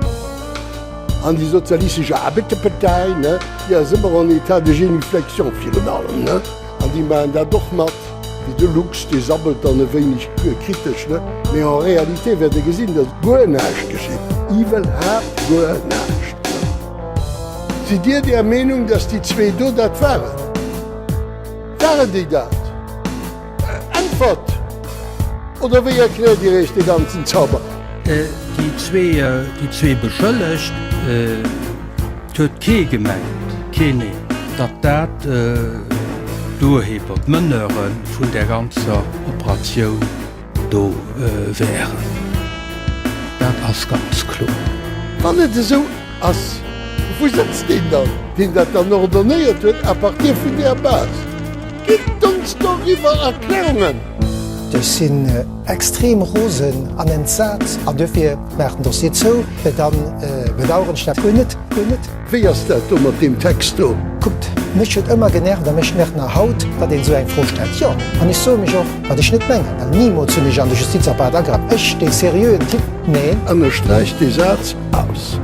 An déi Sozialistesch Aarbechterpartei, ne, déi ass ëmmer en état de génuflexion virun allem, ne, an déi maachen dat och mat, wéi de Lux, dee sabbelt dann e wéineg kritesch, ne, mee en réalité wäert Der gesinn, datt guer näischt geschitt, iwwerhaapt guer näischt, ne. Sidd Dir där Meenung, datt déi zwee do dat waren? Waren déi dat? Äntwert! Oder wéi erkläert Dir Iech dee ganzen Zauber? Déi zwee Beschëllegt, et huet kee gemengt, keen een, datt dat d'Urheber, d'Meneure vun där ganzer Operatioun do wären. Dat ass ganz kloer. Wann et esou ass, wou sëtzt deen dann, deen dat dann ordonnéiert huet à partir vun där Base? Gitt ons doriwwer Erklärungen! Ech sinn extrem rosen an entsat an duerfir maach den Dossier zou, dann bedauern ech dat guer net, guer net. Wéi ass dat do mat deem Text do? Kuckt, mech huet ëmmer genervt a mech nervt nach haut, datt een esou eng Fro stellt. Jo, an ech soe mech och, wat ech net mengen, well nimools hunn ech an de Justizapparat agraff, ech, dee seriöen Typ, neen. Ënnersträicht dee Saz aus.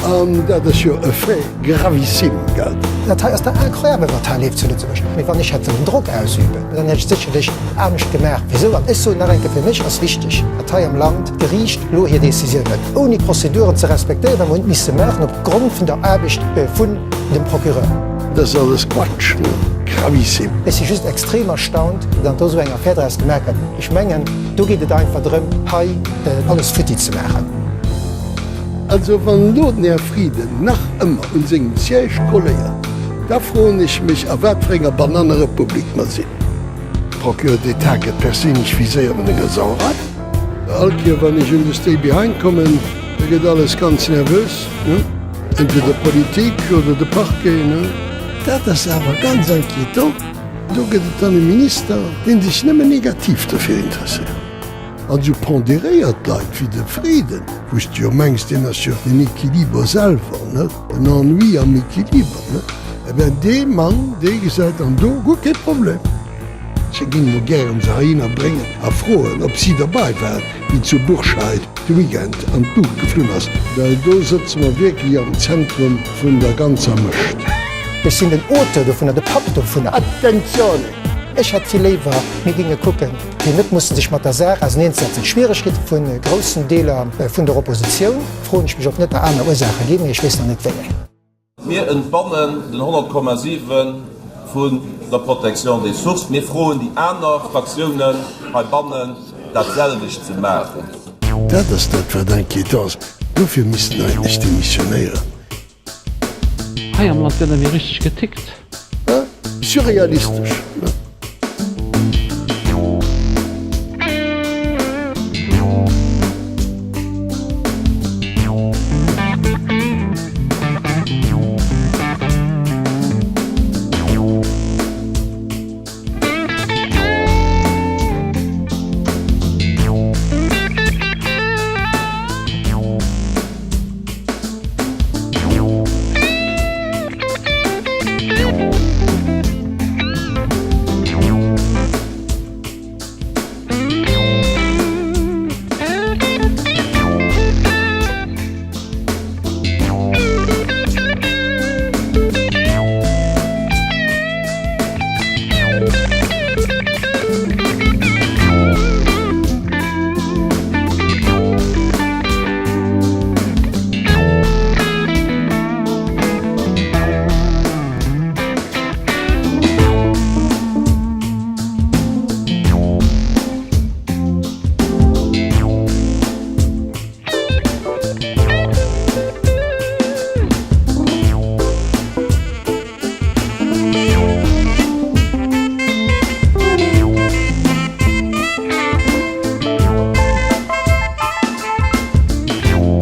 An dat ass jo e Fait gravissime, gell? Dat hei ass dach incroyable, wat hei leeft zu Lëtzebuerg. Mee wann ech hätt wëllen Drock ausüben, dann hätt ech et sécherlech anescht gemaach wéi esou. An ech soen nach eng Kéier, fir mech ass wichteg, datt hei am Land d'Geriicht elo hir Décisioun huet, ouni d'Prozeduren ze respektéieren, wat mer hunn misse maachen op Grond vun der Aarbecht vun dem Procureur. Dat ass alles Quatsch, ne? Gravissime. Ech si just extrem erstaunt, datt do esou eng Affär draus gemaach gëtt. Ech mengen, do geet et einfach drëm, hei alles futti ze maachen. Also wann elo den Här Frieden nach ëmmer un sengem Siège kolléiert, da froen ech mech a wat fir enger Banannerepublik mer sinn. Procureur d'État gëtt perséinlech viséiert mat enger Sauerei. All Kéier wann ech un de Stay Behind kommen, da gëtt alles ganz nervös, ne? Entweder d'Politik oder de Parquet, ne? Dat ass awer ganz inquiétant. Do gëtt et dann e Minister, dee sech nëmmen negativ dofir interesséiert. An esou pondéréiert Leit wéi de Frieden, wou s de jo mengs, deen ass jo den Equiliber selwer, ne? Den Ennui am Equiliber, ne? Eh ben, dee Mann, dee gesäit dann do guer kee Problem. Ech géing mol gären se heihinner bréngen a froen, ob si derbei waren, wéi zu Bourscheid de Weekend an d'Luucht geflunn ass, well do sëtze mer wierklech am Zentrum vun der ganzer Mëscht. Ech sinn den Auteur dovunner, de Papp dovunner. Attenzione! Ech hätt vill léiwer, mir géinge kucken, fir net mussen sech mat der Saach auserneenzesetzen. D'Schwieregkeet vu groussen Deeler vun der Oppositioun, froen ech mech, ob net nach aner Ursaache ginn, mee ech weess nach net wéi eng. Mir entbannen den 100,7 vun der Protection des sources. Mir froen déi aner Fraktiounen heibannen, dat selwecht ze maachen. Dat ass dat, wat inquiétant ass. Dofir missten eigentlech demissionéieren. Hei am Land gëtt net méi richteg getickt. Surrealistesch, ne?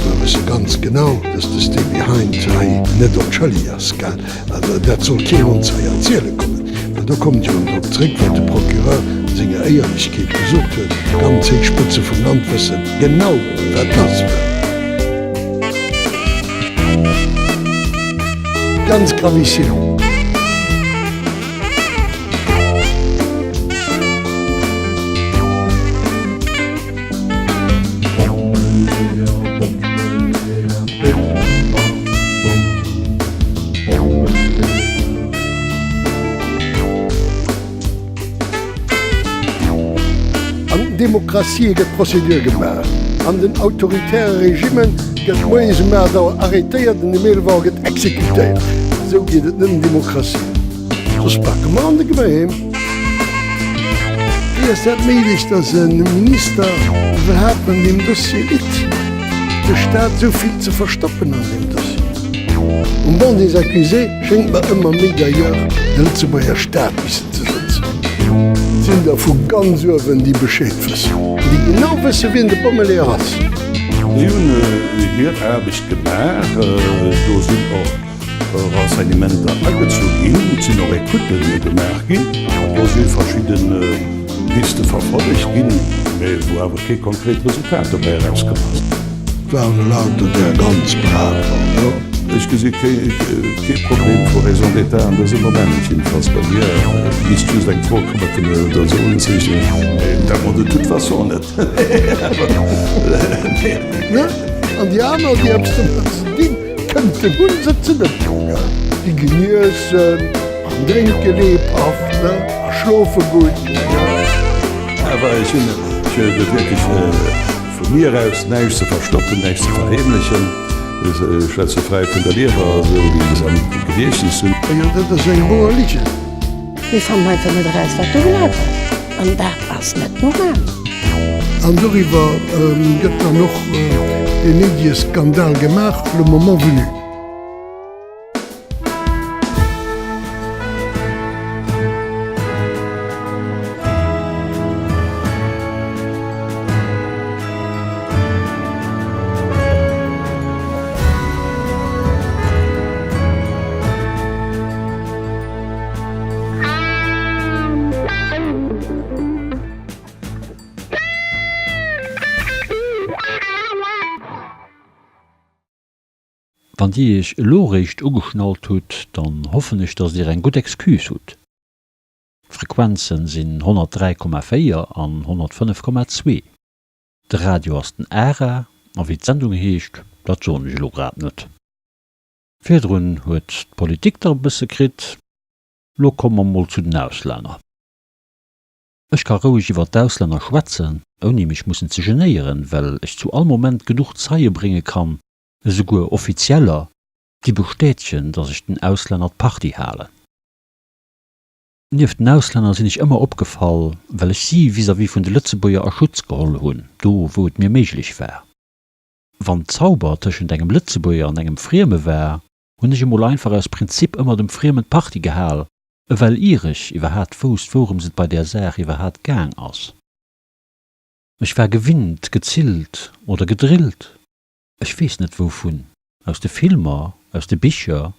Mer wësse ganz genau, dass de Stay Behind hei net onschëlleg ass, gell? Also dat soll keen ons hei erziele kommen, well do kommt jo drop zréck, wat de Procureur a senger Éierlechkeet gesot huet, Ganz héich Spëtze vum Land wësse genau, wat lass war. Ganz gravissime. An den Demokratië gëtt Prozedur gemaach, an den autoritäre Regimme gëtt moies um 8 Auer arrêtéiert an um 11 Auer gëtt exekutéiert. Esou geet et net an Demokratien. Soss pake mer an de Geméi. Wéi ass dat méiglech, datt e Minister iwwerhaapt an deem Dossier litt? De Staat esou vill ze verstoppen an deem Dossier? Um Banc des accusés schéngt mer ëmmer méi d'ailleurs de Lëtzebuerger Staat missen ze sëtzen. Et sinn der vu ganz uewen, déi Bescheed wëssen, déi genau wësse wien de Bommeleeër ass. Si hunn hir Aarbecht gemaach, do sinn och Renseignementer agezu ginn, et sinn och Écoute gemaach ginn, do si verschidde Piste verfollegt ginn, mä wou awer kee konkret Resultat dobäi erauskomm ass. Et waren elauter där ganz braver, ne? Ech gesi kee Problem vu Raison d'état an dësem Moment, jiddefalls bei mir. Et misst just eng Fro komme vun der Personenzeechnung, mä dat mer de toute façon net. Ne? An déi aner, déi eppes domat ze dinn. Kënnt den Hunn sëtzen net do, gell? Déi geniessen an drénke lebhaft, ne? A schlofe gutt, ne? Awer ech hunn wierklech vu mir aus näischt ze verstoppen, näischt ze verheemlechen. Ech schwätze fräi vun der Liewer, esou wéi ech es am Gediechtnes hunn. Jo, dat ass eng woer Ligen. Mir fannen einfach net eraus, wat do gelaf ass. An dat ass net normal. An doriwwer gëtt dann och dee Medieskandal gemaach, le moment venu. Wann Dir Iech elo réischt ugeschnallt hutt, dann hoffen ech, dass Dir eng gutt Excuse hutt. D'Frequenzen sinn 103,4 an 105,2. De Radio ass den ARA a wéi d'Sendung heescht, dat soen ech elo grad net. Virdrun huet d'Politik der e bësse kritt, lo komme mer mol zu den Auslänner. Ech ka roueg iwwer d'Auslänner schwätzen, ouni mech mussen ze genéieren, well ech zu all Moment genuch Zeie brénge kann, esouguer offizieller, déi bestätegen, datt ech den Auslänner d'Partie halen. Nieft den Auslänner sinn ech ëmmer opgefall, well ech si vis-à-vis vun de Lëtzebuerger a Schutz geholl hunn, do wou et mir méiglech war. Wann Zauber tëschent engem Lëtzebuerger an engem Frieme war, hunn ech emol einfach aus Prinzip ëmmer dem Friemen d'Partie gehal, ewell ier ech iwwerhaat wousst wourëms et bei där Saach iwwerhaat gaang ass. Ech war gewinnt, gezillt oder gedrillt, ech weess net wouvun, aus de Filmer, aus de Bicher,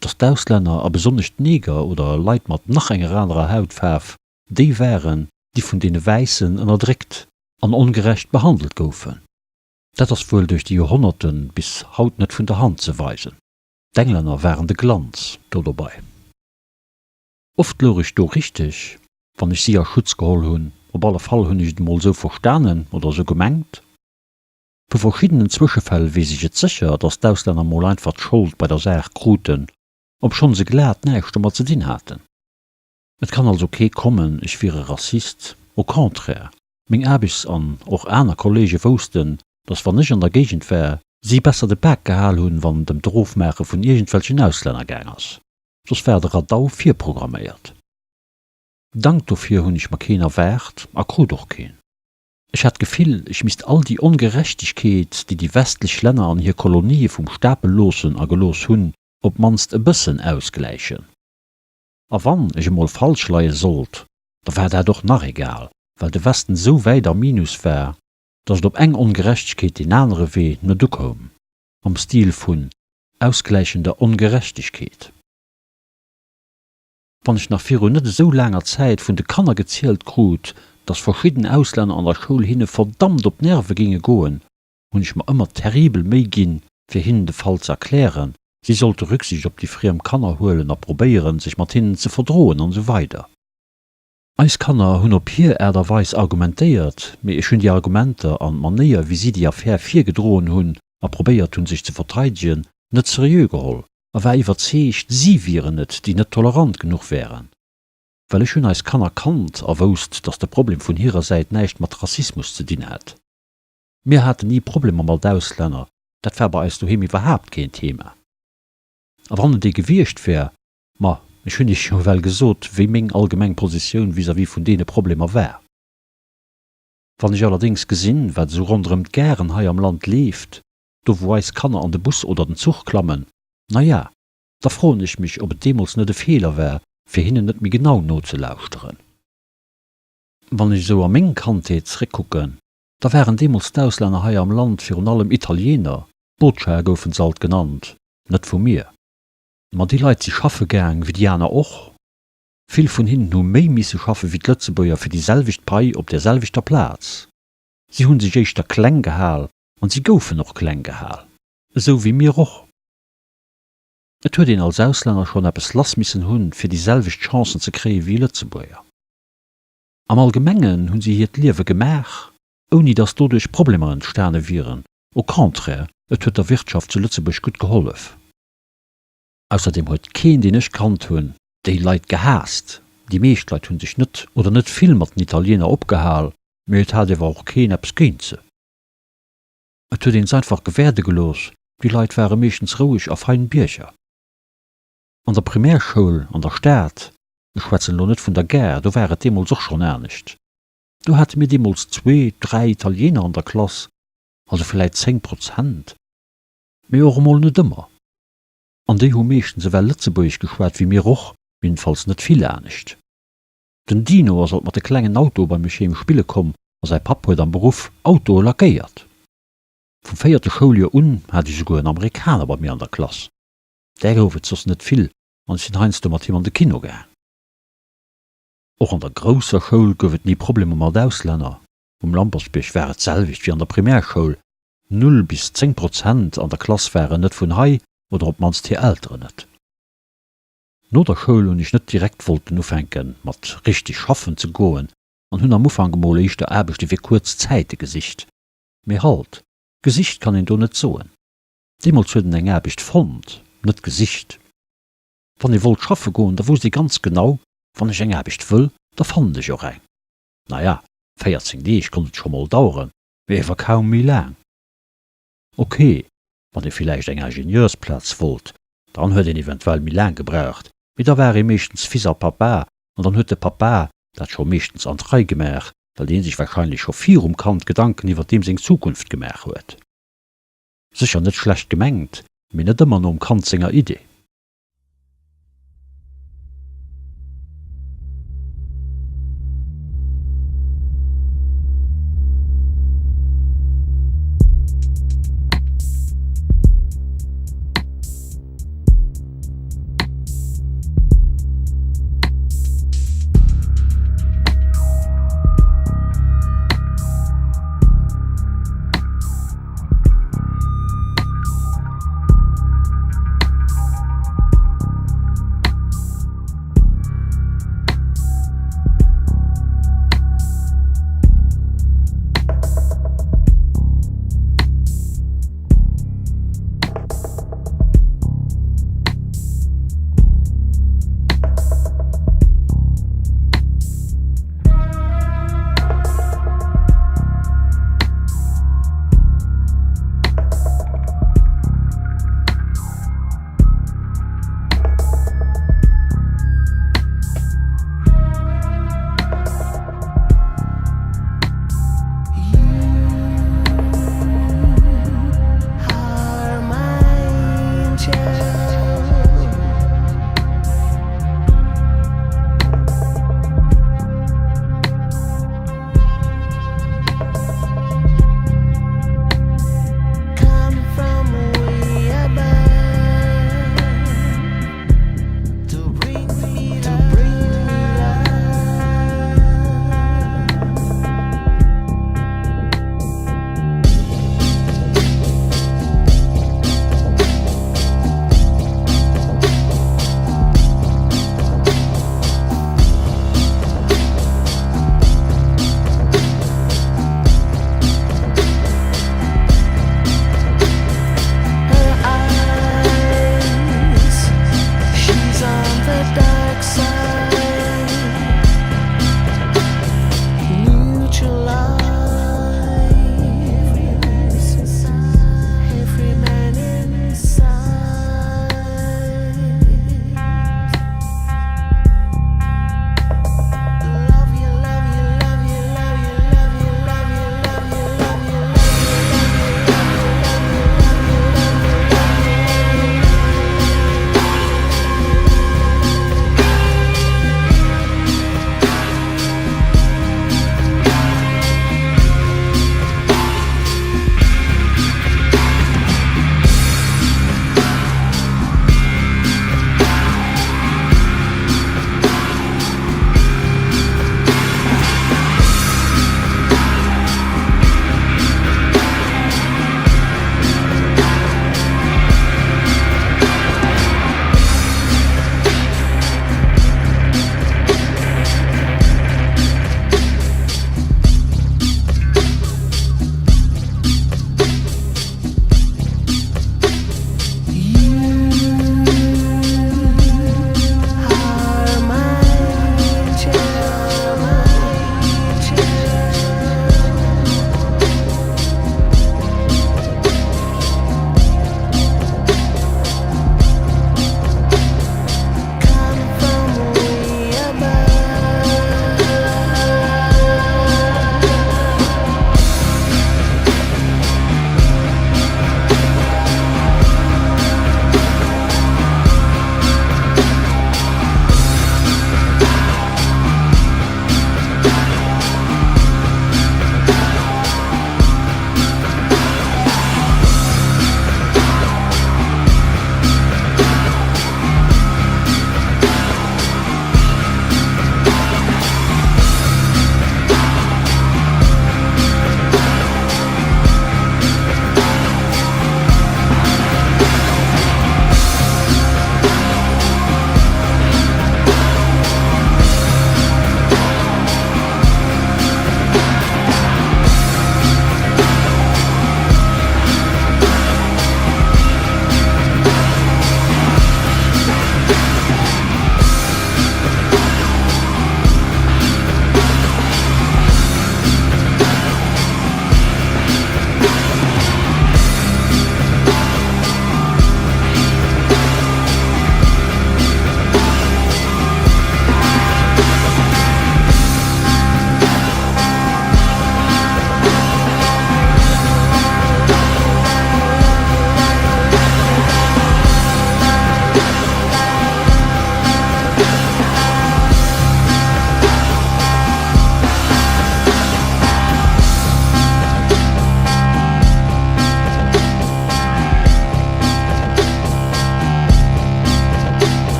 dass d'Auslänner a besonnesch d'Neger oder Leit mat nach enger anerer Hautfaarf déi waren, déi vun deene Wäissen ënnerdréckt an ongerecht behandelt goufen. Dat ass wuel duerch déi Joerhonnerte bis haut net vun der Hand ze weisen. D'Englänner waren de Glanz do dobei. Oft louch ech do richteg, wann ech si a Schutz geholl hunn, op alle Fall hunn ech et emol esou verstanen oder esou gemengt. Vu verschiddenen Zwëschefäll weess ech et sécher, datt d'Auslänner mol einfach d'Schold bei der Saach kruten, obschonn se glat näischt domat ze dinn haten. Et kann also kee kommen, ech wier e Rassist, au contraire, meng Aarbechts an och aner Kollege woussten, dass wann ech an der Géigend war, si besser de Bak gehal hunn, wann et ëm d'Erofmaache vun iergendwelchen Auslänner gaang ass, soss war de Radau virprogramméiert. Dank dofir hunn ech mer keen erwaart a krut och keen. Ech hat d'Gefill, ech misst all déi Ongerechtegkeet, déi déi westlech Länner an hir Kolonië vum Stapel loossen a gelooss hunn, op d'mannst e bëssen ausgläichen. A wann ech emol falsch leie sollt, da war dat och nach egal, well de Westen esou wäit am Minus war, datt et op eng Ongerechtegkeet deen anere Wee net ukoum, am Stil vun ausgläichender Ongerechtegkeet. Wann ech nach virun net esou laanger Zäit vun de Kanner gezielt krut, dass verschidden Auslänner an der Schoul hinne verdammt op d'Nerve géinge goen, hunn ech mer ëmmer terribel Méi ginn, fir hinnen de Fall ze erklären, si sollte Rücksicht op déi friem Kanner huelen a probéieren, sech mat hinnen ze verdroen an esou weider. Eis Kanner hunn op hir Aart a Weis argumentéiert, mee ech hunn déi Argumenter an d'Manéier, wéi si déi Affär virgedroen hunn a probéiert hunn, sech ze verteidegen, net seriö geholl. A war iwwerzeegt, si wieren et, déi net tolerant genuch wären. Well ech hunn eis Kanner kannt a wousst, dass de Problem vun hirer Säit näischt mat Rassismus ze dinn hätt. Mir haten ni Problemer mat Auslänner, dat war bei eis doheem iwwerhaapt keen Thema. A wann et ee gewiescht wär, ma ech hunn iech jo ewell gesot, wéi meng allgemeng Positioun vis-à-vis vun deene Problemer war. Wann ech allerdéngs gesinn, wat esou ronderëm d'Garen hei am Land leeft, do wou eis Kanner an de Bus oder den Zuch klammen, na ja, da froen ech mech, ob et deemools net e Feeler war, fir hinnen net méi genau nozelauschteren. Wann ech esou a meng Kandheet zréckkucken, da waren deemools d'Auslänner hei am Land virun allem Italiener, Boccia goufen se alt genannt, net vu mir. Ma déi Leit si schaffe gaang, wéi déi aner och. Vill vun hinnen hu méi misse schaffe wéi d'Lëtzebuerger fir déi selwecht Pai op där selwechter Plaz. Si hu sech éischter kleng gehal An si goufen och kleng gehal, esou wéi mir och. Et huet een als Auslänner schonn eppes lass missen hunn, fir déi selwecht Chancen ze kréie wéi e Lëtzebuerger. Am Allgemengen hu si hiert Liewe gemaach, ouni datt doduerch Problemer entstane wieren, au contraire, et huet der Wirtschaft zu Lëtzebuerg gutt gehollef. Ausserdeem huet keen, deen ech kannt hunn, déi Leit gehaasst. Déi meescht Leit hu sech net oder net vill mat den Italiener opgehal, mee et hat ewer och keen eppes géint se. Et huet een s'einfach gewäerde gelooss, déi Leit ware meeschtens roueg a fein Bierger. An der Primärschoul an der Stad, ech schwätzen elo net vun der Gare, do war et deemools och schonn anescht. Do hate mir deemools zwee, dräi Italiener an der Klass, also vläit 10 Prozent, mee och emol net ëmmer. An déi hu meeschtens ewell Lëtzebuergesch geschwat wéi mir och, jedenfalls net vill anescht. Den Dino ass alt mat de klengen Autoe bei mech heem spille komm a säi Papp huet am Beruff Autoe lackéiert. Vum véierte Schouljoer un hat ech esouguer en Amerikaner bei mir an der Klass. Där gouf et soss net vill an ech sinn heiansdo mat him an de Kino gaang. Och an der grousser Schoul gouf et ni Problemer mat Auslänner. Um Lampertsbierg war et d'selwecht wéi an der Primärschoul, null bis 10 Prozent an der Klass waren net vun hei oder op d'mannst hir Elteren net. No der Schoul hunn ech net direkt wollten ufänken mat richteg schaffen ze goen an hunn am Ufank emol éischter Aarbechte fir kuerz Zäite gesicht. Mee halt, gesicht kann een do net soen. Deemools huet en eng Aarbecht fonnt, net gesicht. Wann ee wollt schaffe goen, da wousst ee ganz genau, wann ech eng Aarbecht wëll, da fannen ech och eng. Naja, 14 Deeg konnt et scho mol daueren, mee ewer kaum méi laang. Ok, wann ee villäicht eng Ingenieursplaz wollt, dann huet een eventuell méi laang gebraucht, mee da war ee meeschtens Fils à papa an dann huet de Papa dat scho meeschtens an d'Rei gemaach, well dee sech wahrscheinlech scho virum Kand Gedanken iwwer deem seng Zukunft gemaach huet. Sécher net schlecht gemengt, mee net ëmmer nom Kand senger Idee.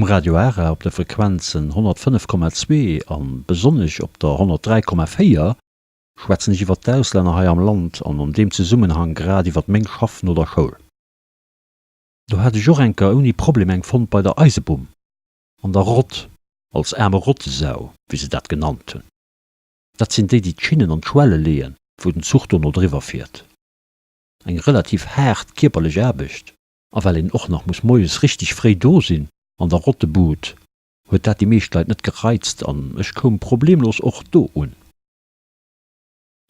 Um Radio Ara op de Frequenzen 105,2 an besonnesch op der 103,4 schwätzen ech iwwert d'Auslänner hei am Land an an deem Zesummenhang grad iwwert meng Schaff no der Schoul. Do hat ech och enker ouni Problem eng fonnt bei der Eisebumm an der Rott, als aarme Rottesau, wéi se dat genannt hunn. Dat sinn déi, déi d'Schinnen an d'Schwelle leeën, wou den Zuch dono driwwer fiert. Eng relativ haart kierperlech Aarbecht, a well een och nach muss moies richteg fréi do sinn an der Rottebud, huet dat déi meescht Leit net gereizt an ech koum problemlos och do un.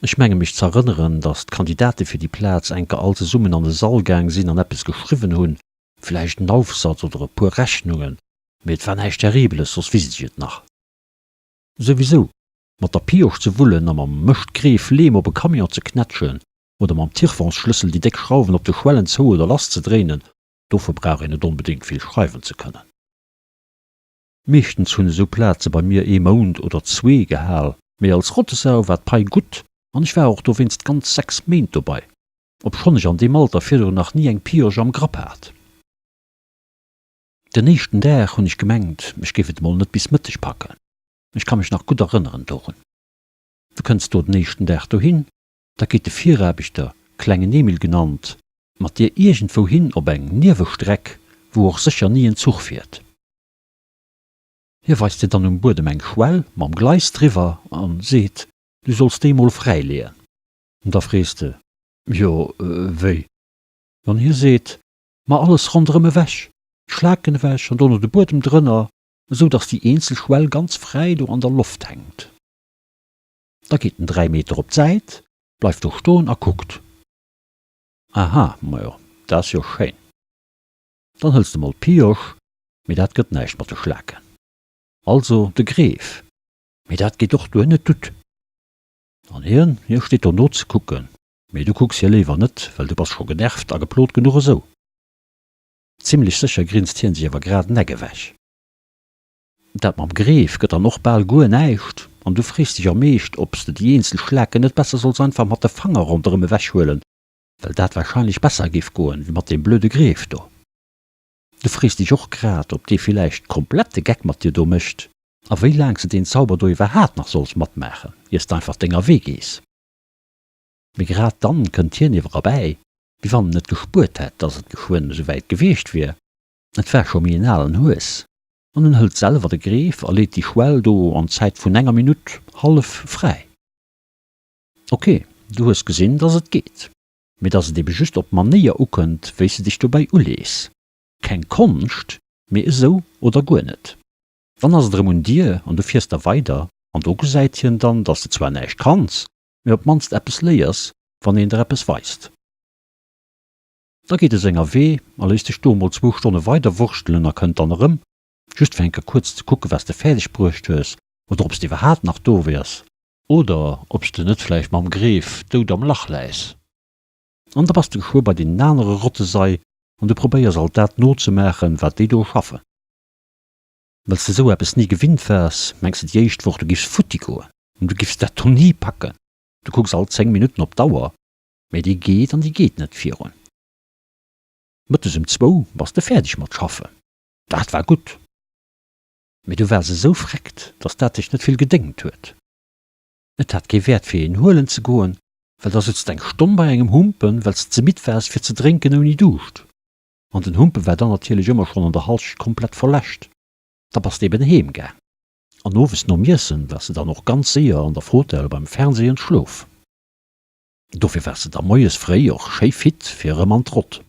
Ech menge mech z'erënneren, datt d'Kandidate fir déi Plaz enker all zesummen an de Sall gaang sinn an eppes geschriwwen hunn, vläicht en Aufsatz oder e puer Rechnungen, mee et war näischt Terribeles, soss wisst ech et nach. Souwisou, mat der Pioche ze wullen a mam Mëschtgreef Leem op e Camion ze knätschen oder mam Tirfonsschlëssel déi déck Schrauwen op de Schwellen zou oder lass ze dréinen, dofir brauch een net onbedéngt vill schreiwen ze kënnen. Meeschtens hunn esou Plaze bei mir ee Mount oder zwee gehal, mee als Rottesau war d'Pai gutt an ech war och dowéinst ganz 6 Méint dobei, obschonn ech an deem Alter virdrun nach ni eng Pioche am Grapp hat. Den éischten Dag hunn ech gemengt, ech géif et emol net bis Mëtteg packen. Ech ka mech nach gutt erënneren dorun. Du kënns do den éischten Dag dohin, da geet de Viraarbechter, Klengen Emil genannt, mat dir iergendwou hin op eng Niewestreck, wou och sécher ni en Zuch fiert. Hie weist dir dann um Buedem eng Schwell mam Gleis driwwer an seet, du solls déi mol fräi leeën. Da frees de, Jo, wéi? An hie seet, Ma alles ronderëm ewech, d'Schlaken ewech an dono de Buedem drënner, esou dass déi eenzel Schwell ganz fräi do an der Loft hänkt. Da geet en 3 Meter op d'Säit, bleift do stoen a kuckt. Aha, majo, dat ass jo schéin. Dann hëls de mol d'Pioche, mee dat gëtt näischt mat de Schlaken. Also de Greef, mee dat geet och duer net gutt. An hien, hie steet do nozekucken, mee du kucks hie léiwer net, well du bass scho genervt a geplot genuch esou. Zimlech sécher grinst hien sech awer grad den Eck ewech. Dat mam Greef gëtt dann och bal guer näischt, an du frees dech am Eescht, ob s de déi eenzel Schlaken net besser solls einfach mat de Fanger ronderëm ewechhuelen, well dat warscheinlech besser géif goen, wéi mat deem blöde Greef do. Du frees dech och grad, ob dee villäicht komplett de Geck mat dir do mécht, a wéi laang s de deen Zauber do iwwerhaat nach solls matmaachen, iers de einfach denger Wee gees. Mee grad dann kënnt hien iewer erbäi, wéi wann en et gespuert hätt, dass et geschwënn esouwäit gewiescht wier. Et war scho méi en alen Hues, an en hëlt selwer de Greef a leet déi Schwell do an Zäit vun enger Minutt hallef fräi. Ok, du hues gesinn, dass et geet, mee dass et ebe just op d'Manéier ukënnt, wéi s de dech dobäi ulees. Keng Konscht, mee esou oder guer net. Dann ass et erëm un dir an du fiers da weider an do gesäit hien dann, dass de zwar näischt kanns, mee op d'mannst eppes léiers, wann een der eppes weist. Da geet e senger Wee a léisst dech do emol zwou Stonne weider wurschtelen a kënnt dann erëm, just fir eng Kéier kuerz ze kucken, wat s de fäerdeg bruecht hues oder ob s de iwwerhaapt nach do wiers oder ob s de net vläicht mam Greef dout am Lach läis. An da bass de geschwë bei deenen anere Rottesei an du probéiers alt dat nozemaachen, wat déi do schaffen. Well s de esou eppes ni gewinnt waars, mengs de déi éischt Woch, du giffs futti goen an du giffs dat do ni packen. Du kucks all 10 Minutten op d'Auer, mee déi geet an déi geet net virun. Mëttes um zwou bass de fäerdeg mat schaffen. Dat war gutt. Mee du waars esou freckt, dass dat dech net vill gedéngt huet. Et hat kee Wäert fir een huelen ze goen, well da sutz d'eng Stonn bei engem Humpen, well s de ze midd waars fir ze drénken ouni Duuscht. An den Humpe war dann natierlech ëmmer schonn an der Halschent komplett verläscht. Da bass de eben heem gaang. An owes nom Iessen waars de dann och ganz séier an der Fotell beim Fernseh entschlof. Dofir waars de da moies fréi och schéi fit fir erëm an d'Rott.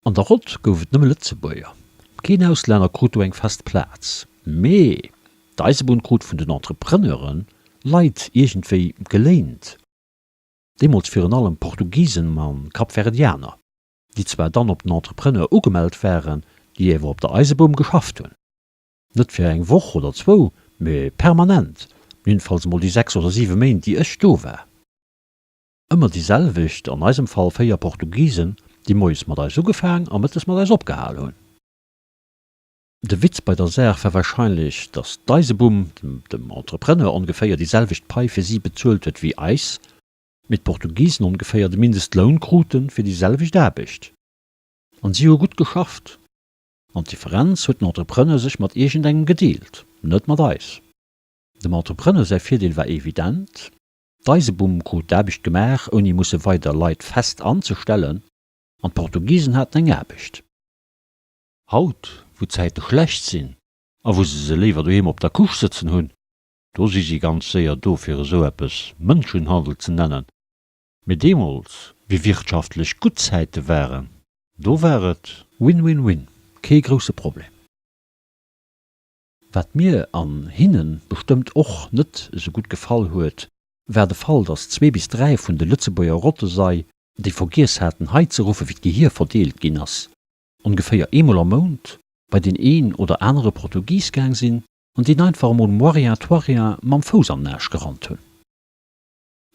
An der Rott gouf et nëmme Lëtzebuerger, keen Auslänner krut do eng fest Plaz. Mee d'Eisebunn krut vun den Entrepreneure Leit iergendwéi geléint, deemools virun allem Portugisen a Kapverdianer, déi zwar dann op den Entrepreneur ugemellt waren, déi ewer op der Eisebumm geschafft hunn. Net fir eng Woch oder zwou, mee permanent, jiddefalls emol déi 6 oder 7 Méint, déi ech do war. Ëmmer déi selwecht, an eisem Fall 4 Portugisen, déi moies mat eis ugefaang a mëttes mat eis opgehal hunn. De Witz bei der Saach war wahrscheinlech, dass d'Eisebumm dem Entrepreneur ongeféier déi selwecht Pai fir si bezuelt huet wéi eis, mee d'Portugisen ongeféier de Mindestloun krute fir déi selwecht Aarbecht. An si hu gutt geschafft. An d'Differenz huet den Entrepreneur sech mat iergendengem gedeelt, net mat eis. Dem Entrepreneur säi Virdeel war evident, d'Eisebumm krut d'Aarbecht gemaach, ouni musse weider Leit fest anzestellen, an d'Portugisen haten eng Aarbecht. Haut, wou d'Zäite schlecht sinn a wou se se léiwer doheem op der Couche sëtzen hunn, do si si ganz séier do fir esou eppes Mënschenhandel ze nennen. Mee deemools, wéi wirtschaftlech gutt Zäite waren, do war et Win-win-win, kee grousse Problem. Wat mir an hinne bestëmmt och net esou gutt gefall huet, war de Fall, datt zwee bis dräi vun de Lëtzebuerger Rottesei, déi vergiess haten hei ze ruffe wéi d'Gehier verdeelt ginn ass, ongeféier eemol am Mount bei deen een oder anere Portugis gaang sinn an deen einfach emol moi rien toi rien mam Fouss an den Aarsch gerannt hunn.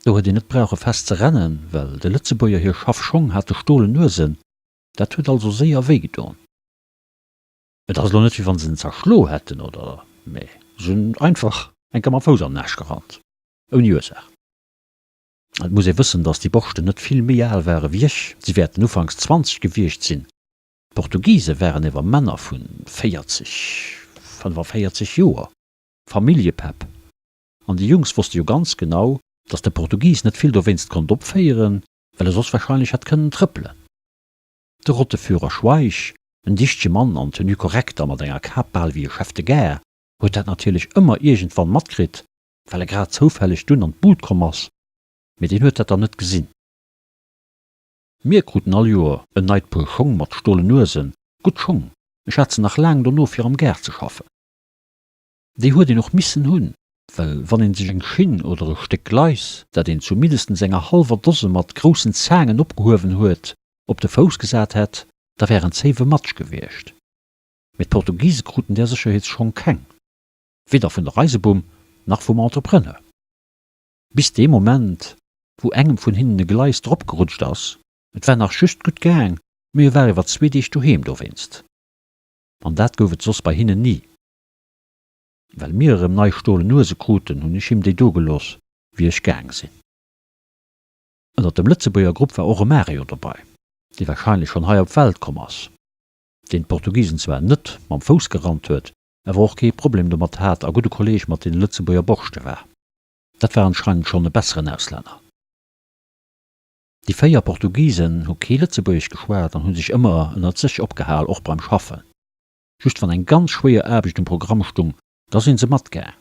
Do huet een net brauche fest ze rennen, well de Lëtzebuerger hir schaff Schong hate stolen Nuesen, dat huet also séier wéi gedon. Et ass elo net wéi wann se en zerschlo hätten oder, mä se hunn einfach eng Kéier mam Fouss an den Aarsch gerannt, ouni Ursaach. Et muss ee wëssen, datt déi Borschten net vill méi al ware wéi ech, si wäerten ufanks 20 gewiescht sinn. D'Portugise waren ewer Männer vu 40, 45 Joer, Familljepäpp. An déi Jungs wosste jo ganz genau, dass de Portugis net vill dowéinst konnt opféieren, well e soss wahrscheinlech hätt kënnen trëppelen. De Rotteführer Schweich, en dichtege Mann an Tenue correcte a mat enger Kap bal wéi e Chef de Gare, huet dat natierlech ëmmer iergendwann matkritt, well e grad zoufälleg dunn an d'Bud komm ass, mee deen huet dat dann net gesinn. Mir kruten all Joer en neit Puer Schong mat stolen Nuesen, gutt Schong, ech hat se nach laang dono fir am Gaart ze schaffen. Déi huet een och missen hunn, well wann een sech eng Schinn oder e Stéck Gleis, dat een zu mindestens enger hallwer Dose mat groussen Zaangen opgehuewen huet, op de Fouss gesat hätt, da wären d'Zéiwe Matsch gewiescht. Mee d'Portugise kruten där Sécherheetsschong keng, weder vun der Eisebumm nach vum Entrepreneur. Bis dee Moment, wou engem vun hinnen e Gleis dropgerutscht ass, et war nach just gutt gaang, mee e war iwwer zwee Deeg doheem dowéinst. An dat gouf et soss bei hinnen ni. Well mir erëm nei stolen Nuese kruten, hunn ech him déi do gelooss, wéi ech gaang sinn. Ënnert dem Lëtzebuerger Grupp war och e Mario dobei, dee wahrscheinlech schonn hei op d'Welt komm ass, deen d'Portugisen zwar net mam Fouss gerannt huet, awer och kee Problem domat hat a gudde Kolleg mat deene Lëtzebuerger Borschte war. Dat war anscheinend schonn e besseren Auslänner. Déi 4 Portugisen hu kee Lëtzebuergesch geschwat an hu sech ëmmer ënnert sech opgehal, och beim Schaffen. Just wann eng ganz schwéier Aarbecht um Programm stung, da sinn se matgaang.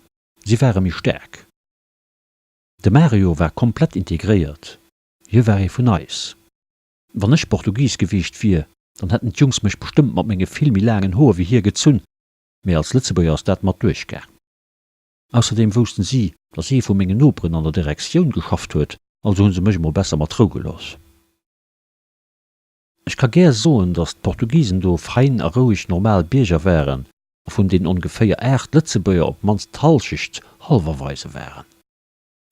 Si ware méi staark. De Mario war komplett integréiert, hie war ee vun eis. Wann ech Portugis gewiescht wier, dann hätten d'Jungs mech bestëmmt mat menge vill méi laangen Hoer wéi hie gezunn, mee als Lëtzebuerger ass dat mat duerchgaang. Ausserdeem woussten si, dass ee vu mengen Noperen an der Direktioun geschafft huet, also hu se mech emol besser mat Rou gelooss. Ech ka gär soen, datt d'Portugisen do fein a roueg normal Bierger waren a vun deenen ongeféier 8 Lëtzebuerger op d'mannst d'Halschecht Hallwerweise waren.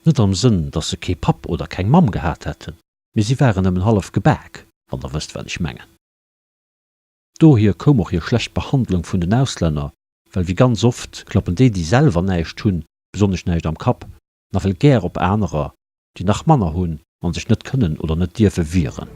Net am Sënn, datt se kee Papp oder keng Mamm gehat hätten, mee si waren nëmmen hallef gebak, wann der wësst, wat ech mengen. Dohier koum och hir schlecht Behandlung vun den Auslänner, well wéi ganz oft klappen déi, déi selwer näischt hunn, besonnesch näischt am Kapp, nawell gär op anerer, déi nach manner hunn an sech net kënnen oder net dierfe wieren.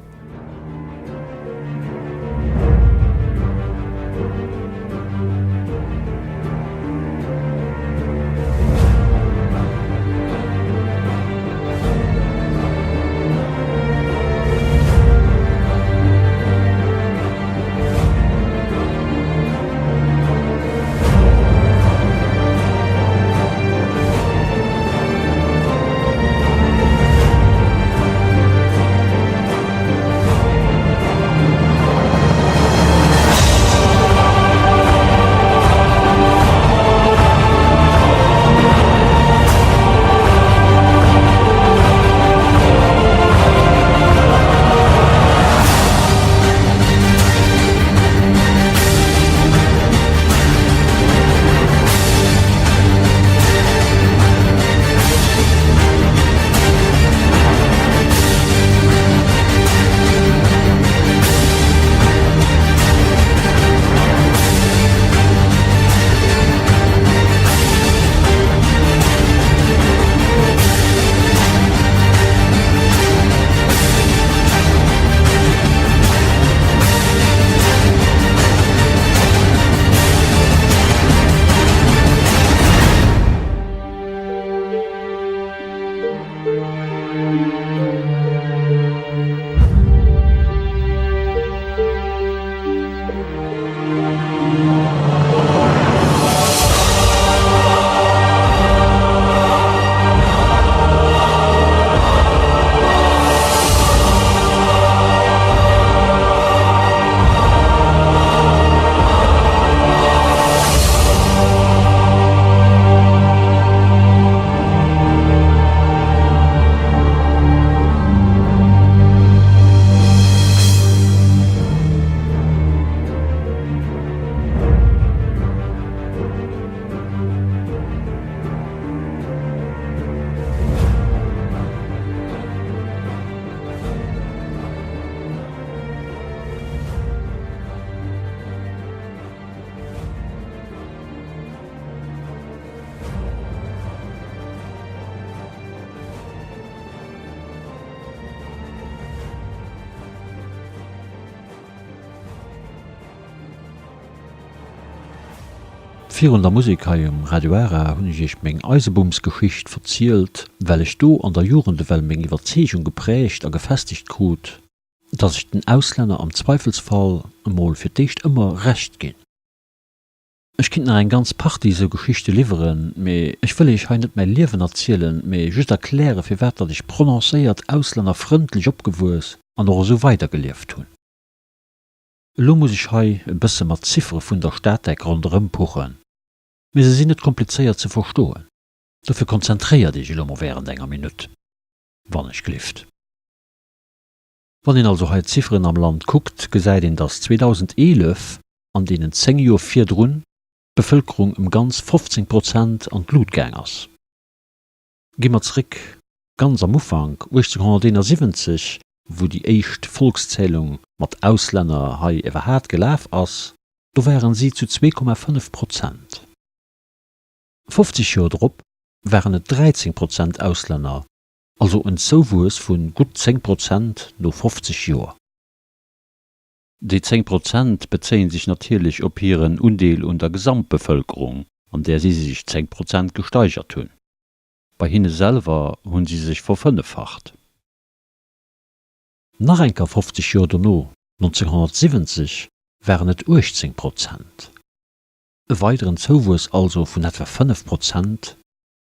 Virun der Musek hei um Radio Ara hunn ech iech meng Eisebumsgeschicht verzielt, well ech do an der Jugend ewell meng Iwwerzeegung geprägt a gefestegt krut, dass ech den Auslänner am Zweifelsfall emol fir d'éischt ëmmer Recht ginn. Ech kinnt nach eng ganz Partie esou Geschichte liwweren, mee ech wëll iech hei net mäi Liewen erzielen, mee just erkläre firwat datt ech prononcéiert auslännerfrëndlech opgewuess an och esou weidergelieft hunn. Elo muss ech hei e bësse mat Ziffere vun der Statec ronderëm puchen, mee se sinn net komplizéiert ze verstoen, dofir konzentréiert iech elo mol wärend enger Minutt, wann ech glift. Wann een also hei d'Zifferen am Land kuckt, gesäit een, datt 2011 an deenen 10 Joer virdrun d'Bevëlkerung ëm ganz 15 Prozent an d'Lut gaang ass. Gi mer zréck ganz am Ufank, 1871, wou déi éischt Volkszählung mat Auslänner hei iwwerhaat gelaf ass, do waren si zu 2,5 Prozent. 50 Joer drop waren et 13 Prozent Auslänner, also en Zouwuess vu gutt 10 Prozent no 50 Joer. Déi 10 Prozent bezéie sech natierlech op hiren Undeel un der Gesamtbevëlkerung, an där si sech 10 Prozent gesteigert hunn. Bei hinne selwer hu si sech verfënneffacht. Nach enker 50 Joer dono, 1970, waren et 18 Prozent. E weideren Zouwuess also vun etwa 5 Prozent,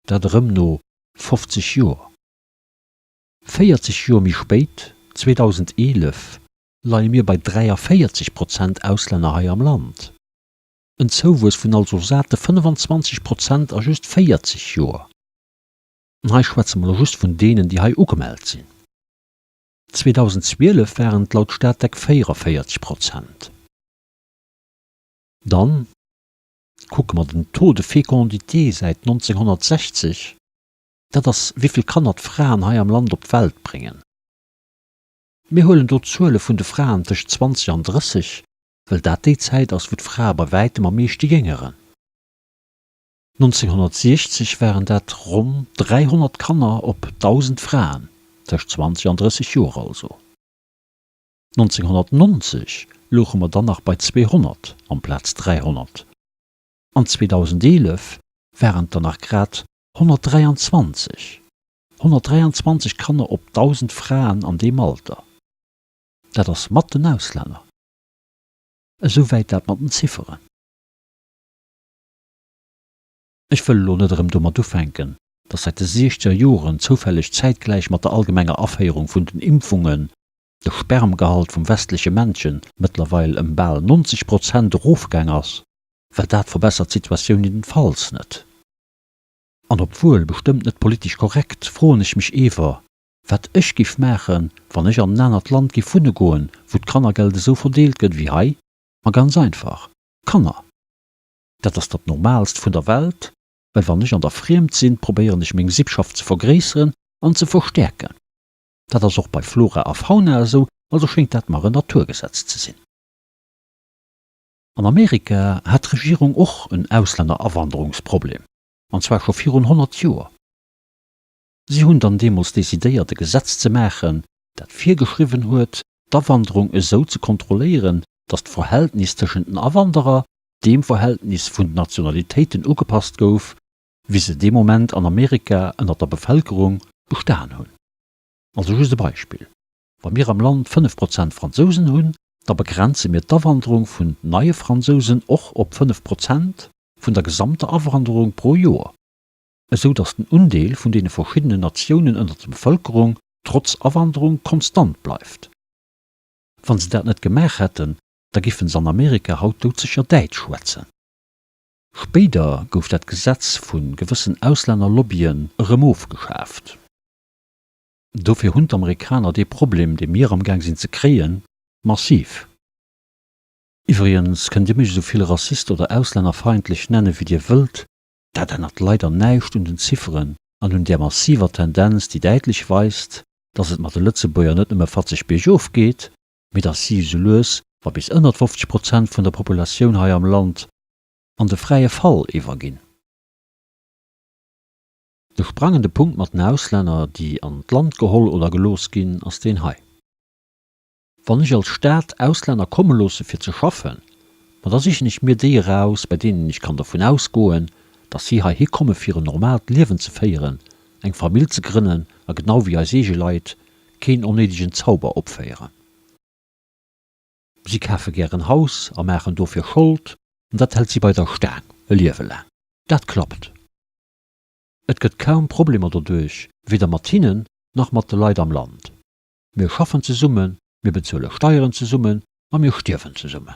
dat erëm no 50 Joer. 40 Joer méi spéit, 2011, leie mir bei 43 Prozent Auslänner hei am Land. En Zouwuess vun also sate 25 Prozent a just 40 Joer. An hei schwätze mer elo just vun deenen, déi hei ugemellt sinn. 2012 waren et laut Statec 44 Prozent. Dann kucke mer den Taux de fécondité säit 1960, dat ass wéivill Kanner d'Fraen hei am Land op d'Welt bréngen. Mir huelen do d'Zuele vun de Fraen tëscht 20 an 30, well dat déi Zäit ass, wou d'Frae bei wäitem am meeschte jéngeren. 1960 waren dat ronn 300 Kanner op 1.000 Fraen tëscht 20 an 30 Joer also. 1990 louche mer dann nach bei 200 amplaz 300 an 2011 waren et der nach grad 123. 123 Kanner op 1.000 Fraen an deem Alter. Dat ass mat den Auslänner. Esouwäit dat mat den Zifferen. Ech wëll elo net erëm domat ufänken, dass säit de siechzeger Joren, zoufälleg zäitgläich mat der allgemenger Aféierung vun den Impfungen, de Spermgehalt vum westleche Männche mëttlerweil ëm bal 90 Prozent erofgaang ass, well dat verbessert d'Situatioun jiddenfalls net. An obwuel bestëmmt net politesch korrekt, froen ech mech ewer, wat ech giff maachen, wann ech an en anert Land giff wunne goen, wou d'Kannergeld esou verdeelt gëtt wéi hei? Ma ganz einfach, Kanner! Dat ass dat Normaalst vun der Welt, well wann ech an der Friemd sinn, probéieren ech meng Sippschaft ze vergréisseren an ze verstäerken. Dat ass och bei Flora a Fauna esou, also schéngt dat mer en Naturgesetz ze sinn. An Amerika hat d'Regierung och en Auslänner-Awanderungsproblem, an zwar scho virun 100 Joer. Si hunn dann deemools decidéiert e Gesetz ze maachen, dat virgeschriwwen huet, d'Awanderung esou ze kontrolléieren, datt d'Verhältnis tëschent den Awanderer deem Verhältnis vun den Nationalitéiten ugepasst gouf, wéi se dee Moment an Amerika ënnert der Bevëlkerung bestan hunn. Also just e Beispill, Wa mir am Land 5 Prozent Fransousen hunn, da begrenze mir d'Awanderung vun neie Fransousen och op 5 Prozent vun der gesamter Awanderung pro Joer, esou datt den Undeel vun deene verschiddenen Natiounen ënner der Bevëlkerung trotz Awanderung konstant bleift. Wa se dat net gemaach hätten, da giffen se an Amerika haut doudsécher Däitsch schwätzen. Spéider gouf dat Gesetz vu gewëssen Auslännerlobbyen erëm ofgeschaaft. Dofir hunn d'Amerikaner dee Problem, dee mir amgaang sinn ze kréien, massiv. Iwwregens kënnt Dir mech esou vill Rassist oder auslännerfeindlech nenne wéi Dir wëllt, dat ännert leider näischt un den Zifferen an un där massiver Tendenz, déi däitlech weist, dass et mat de Lëtzebuerger net nëmme fatzeg biergof geet, mee dass si esou lues wa bis ënnert 50 Prozent vun der Populatioun hei am Land an de fräie Fall iwwerginn. De sprangende Punkt mat den Auslänner, déi an d'Land geholl oder gelooss ginn, ass deen hei, Wann ech als Staat Auslänner komme loosse fir ze schaffen. Ma da sichen ech mir déi eraus, bei deenen ech kann dervun ausgoen, dass si heihi komme fir en normaalt Liewen ze féieren, eng Famill ze grënnen a genau wéi eis eege Leit keen onnéidegen Zauber opféieren. Si kafe gär en Haus a maachen dofir Schold an dat hält si bei der Staang e Liewe laang. Dat klappt. Et gëtt kaum Problemer doduerch, weder mat hinnen nach mat de Leit am Land. Mir schaffen zesummen, mir bezuele Steieren zesummen a mir stierwen zesummen.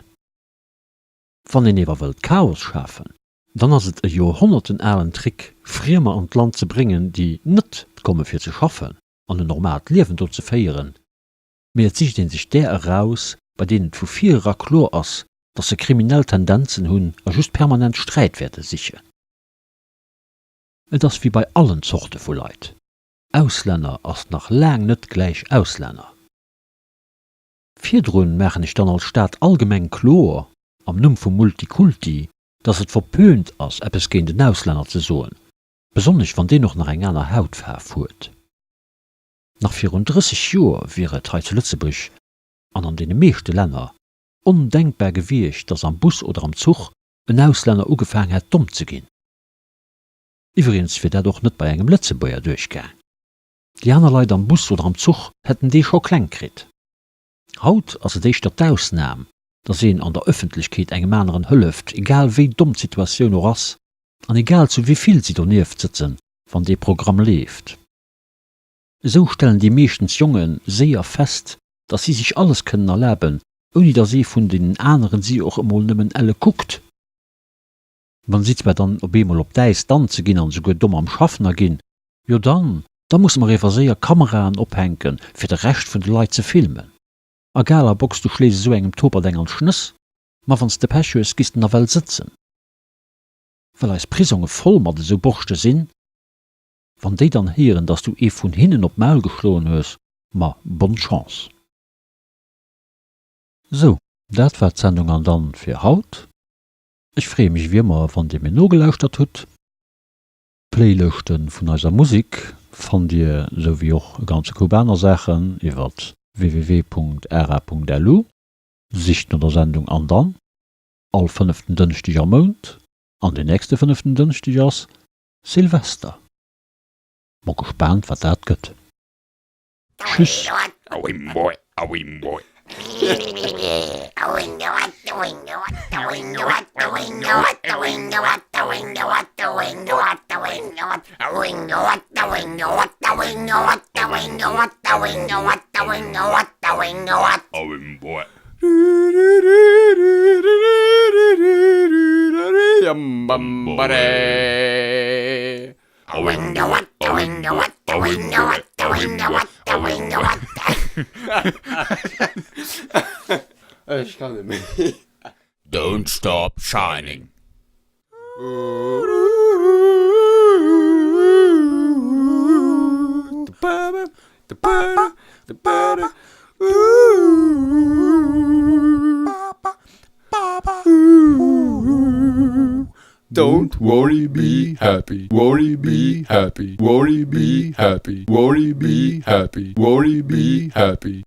Wann een ewer wëllt Chaos schafen, dann ass et e joerhonnertenalen Trick, Friemer an d'Land ze bréngen, déi net komme fir ze schaffen an en normaalt Liewen do ze féieren, mee et sicht een sech där eraus, bei deenen et vu vir era kloer ass, dass se kriminell Tendenzen hunn a just permanent Sträit wäerte sichen. Et ass wéi bei allen Zorte vu Leit, Auslänner ass nach laang net gläich Auslänner. Virdrun maachen ech dann als Staat allgemeng kloer, am Numm vum Multikulti, dass et verpönt ass eppes géint en Auslänner ze soen, besonnesch wann deen och nach eng aner Hautfaarf huet. Nach virun 30 Joer wier et hei zu Lëtzebuerg an an deene meeschte Länner ondenkbar gewiescht, dass am Bus oder am Zuch en Auslänner ugefaang hätt domm ze ginn. Iwwregens wier dat och net bei engem Lëtzebuerger duerchgaang. Déi aner Leit am Bus oder am Zuch hätten dee scho kleng kritt. Haut ass et éischter d'Ausnam, dass een an der Ëffentlechkeet engem aneren hëlleft, egal wéi domm d'Situatioun och ass an egal zu wéivill si donieft sëtzen, wann dee Programm leeft. Esou stellen déi meeschtens Jonge séier fest, dass si sech alles kënnen erlaben, ouni dass ee vun deenen aneren si och emol nëmmen elle kuckt. Wann si zwar dann op eemol op d'Äis danze ginn an esouguer domm am Schaffner ginn, jo dann, da musse mer ewer séier Kameraen ophänken, fir de Rescht vun de Leit ze filmen. A Galabox, du schléis esou engem Topert eng an d'Schnëss, ma wann s de Pech hues, giss de nawell sëtzen. Well eis Prisonge voll mat esou Borschte sinn. Wann déi dann héieren, dass du ee vun hinnen op d'Maul geschloen hues, ma bonne chance. Sou, dat war d'Sendung an dann fir haut. Ech freeë mech ewéi ëmmer wann dir mir nogelauschtert hutt. D'Playlëschte vun eiser Musek fannt dir, sou wéi och e ganze Koup aner Saachen, iwwert www.ara.lu. Sicht no der Sendung an dann all fënneften Dënschdeg am Mount, an den nächste fënneften Dënschdeg ass Silvester. Mol gespaant wat dat gëtt. Tschüss. Ech kann net méi. Don't stop shining. Don't worry be happy worry be happy worry be happy worry be happy worry be happy.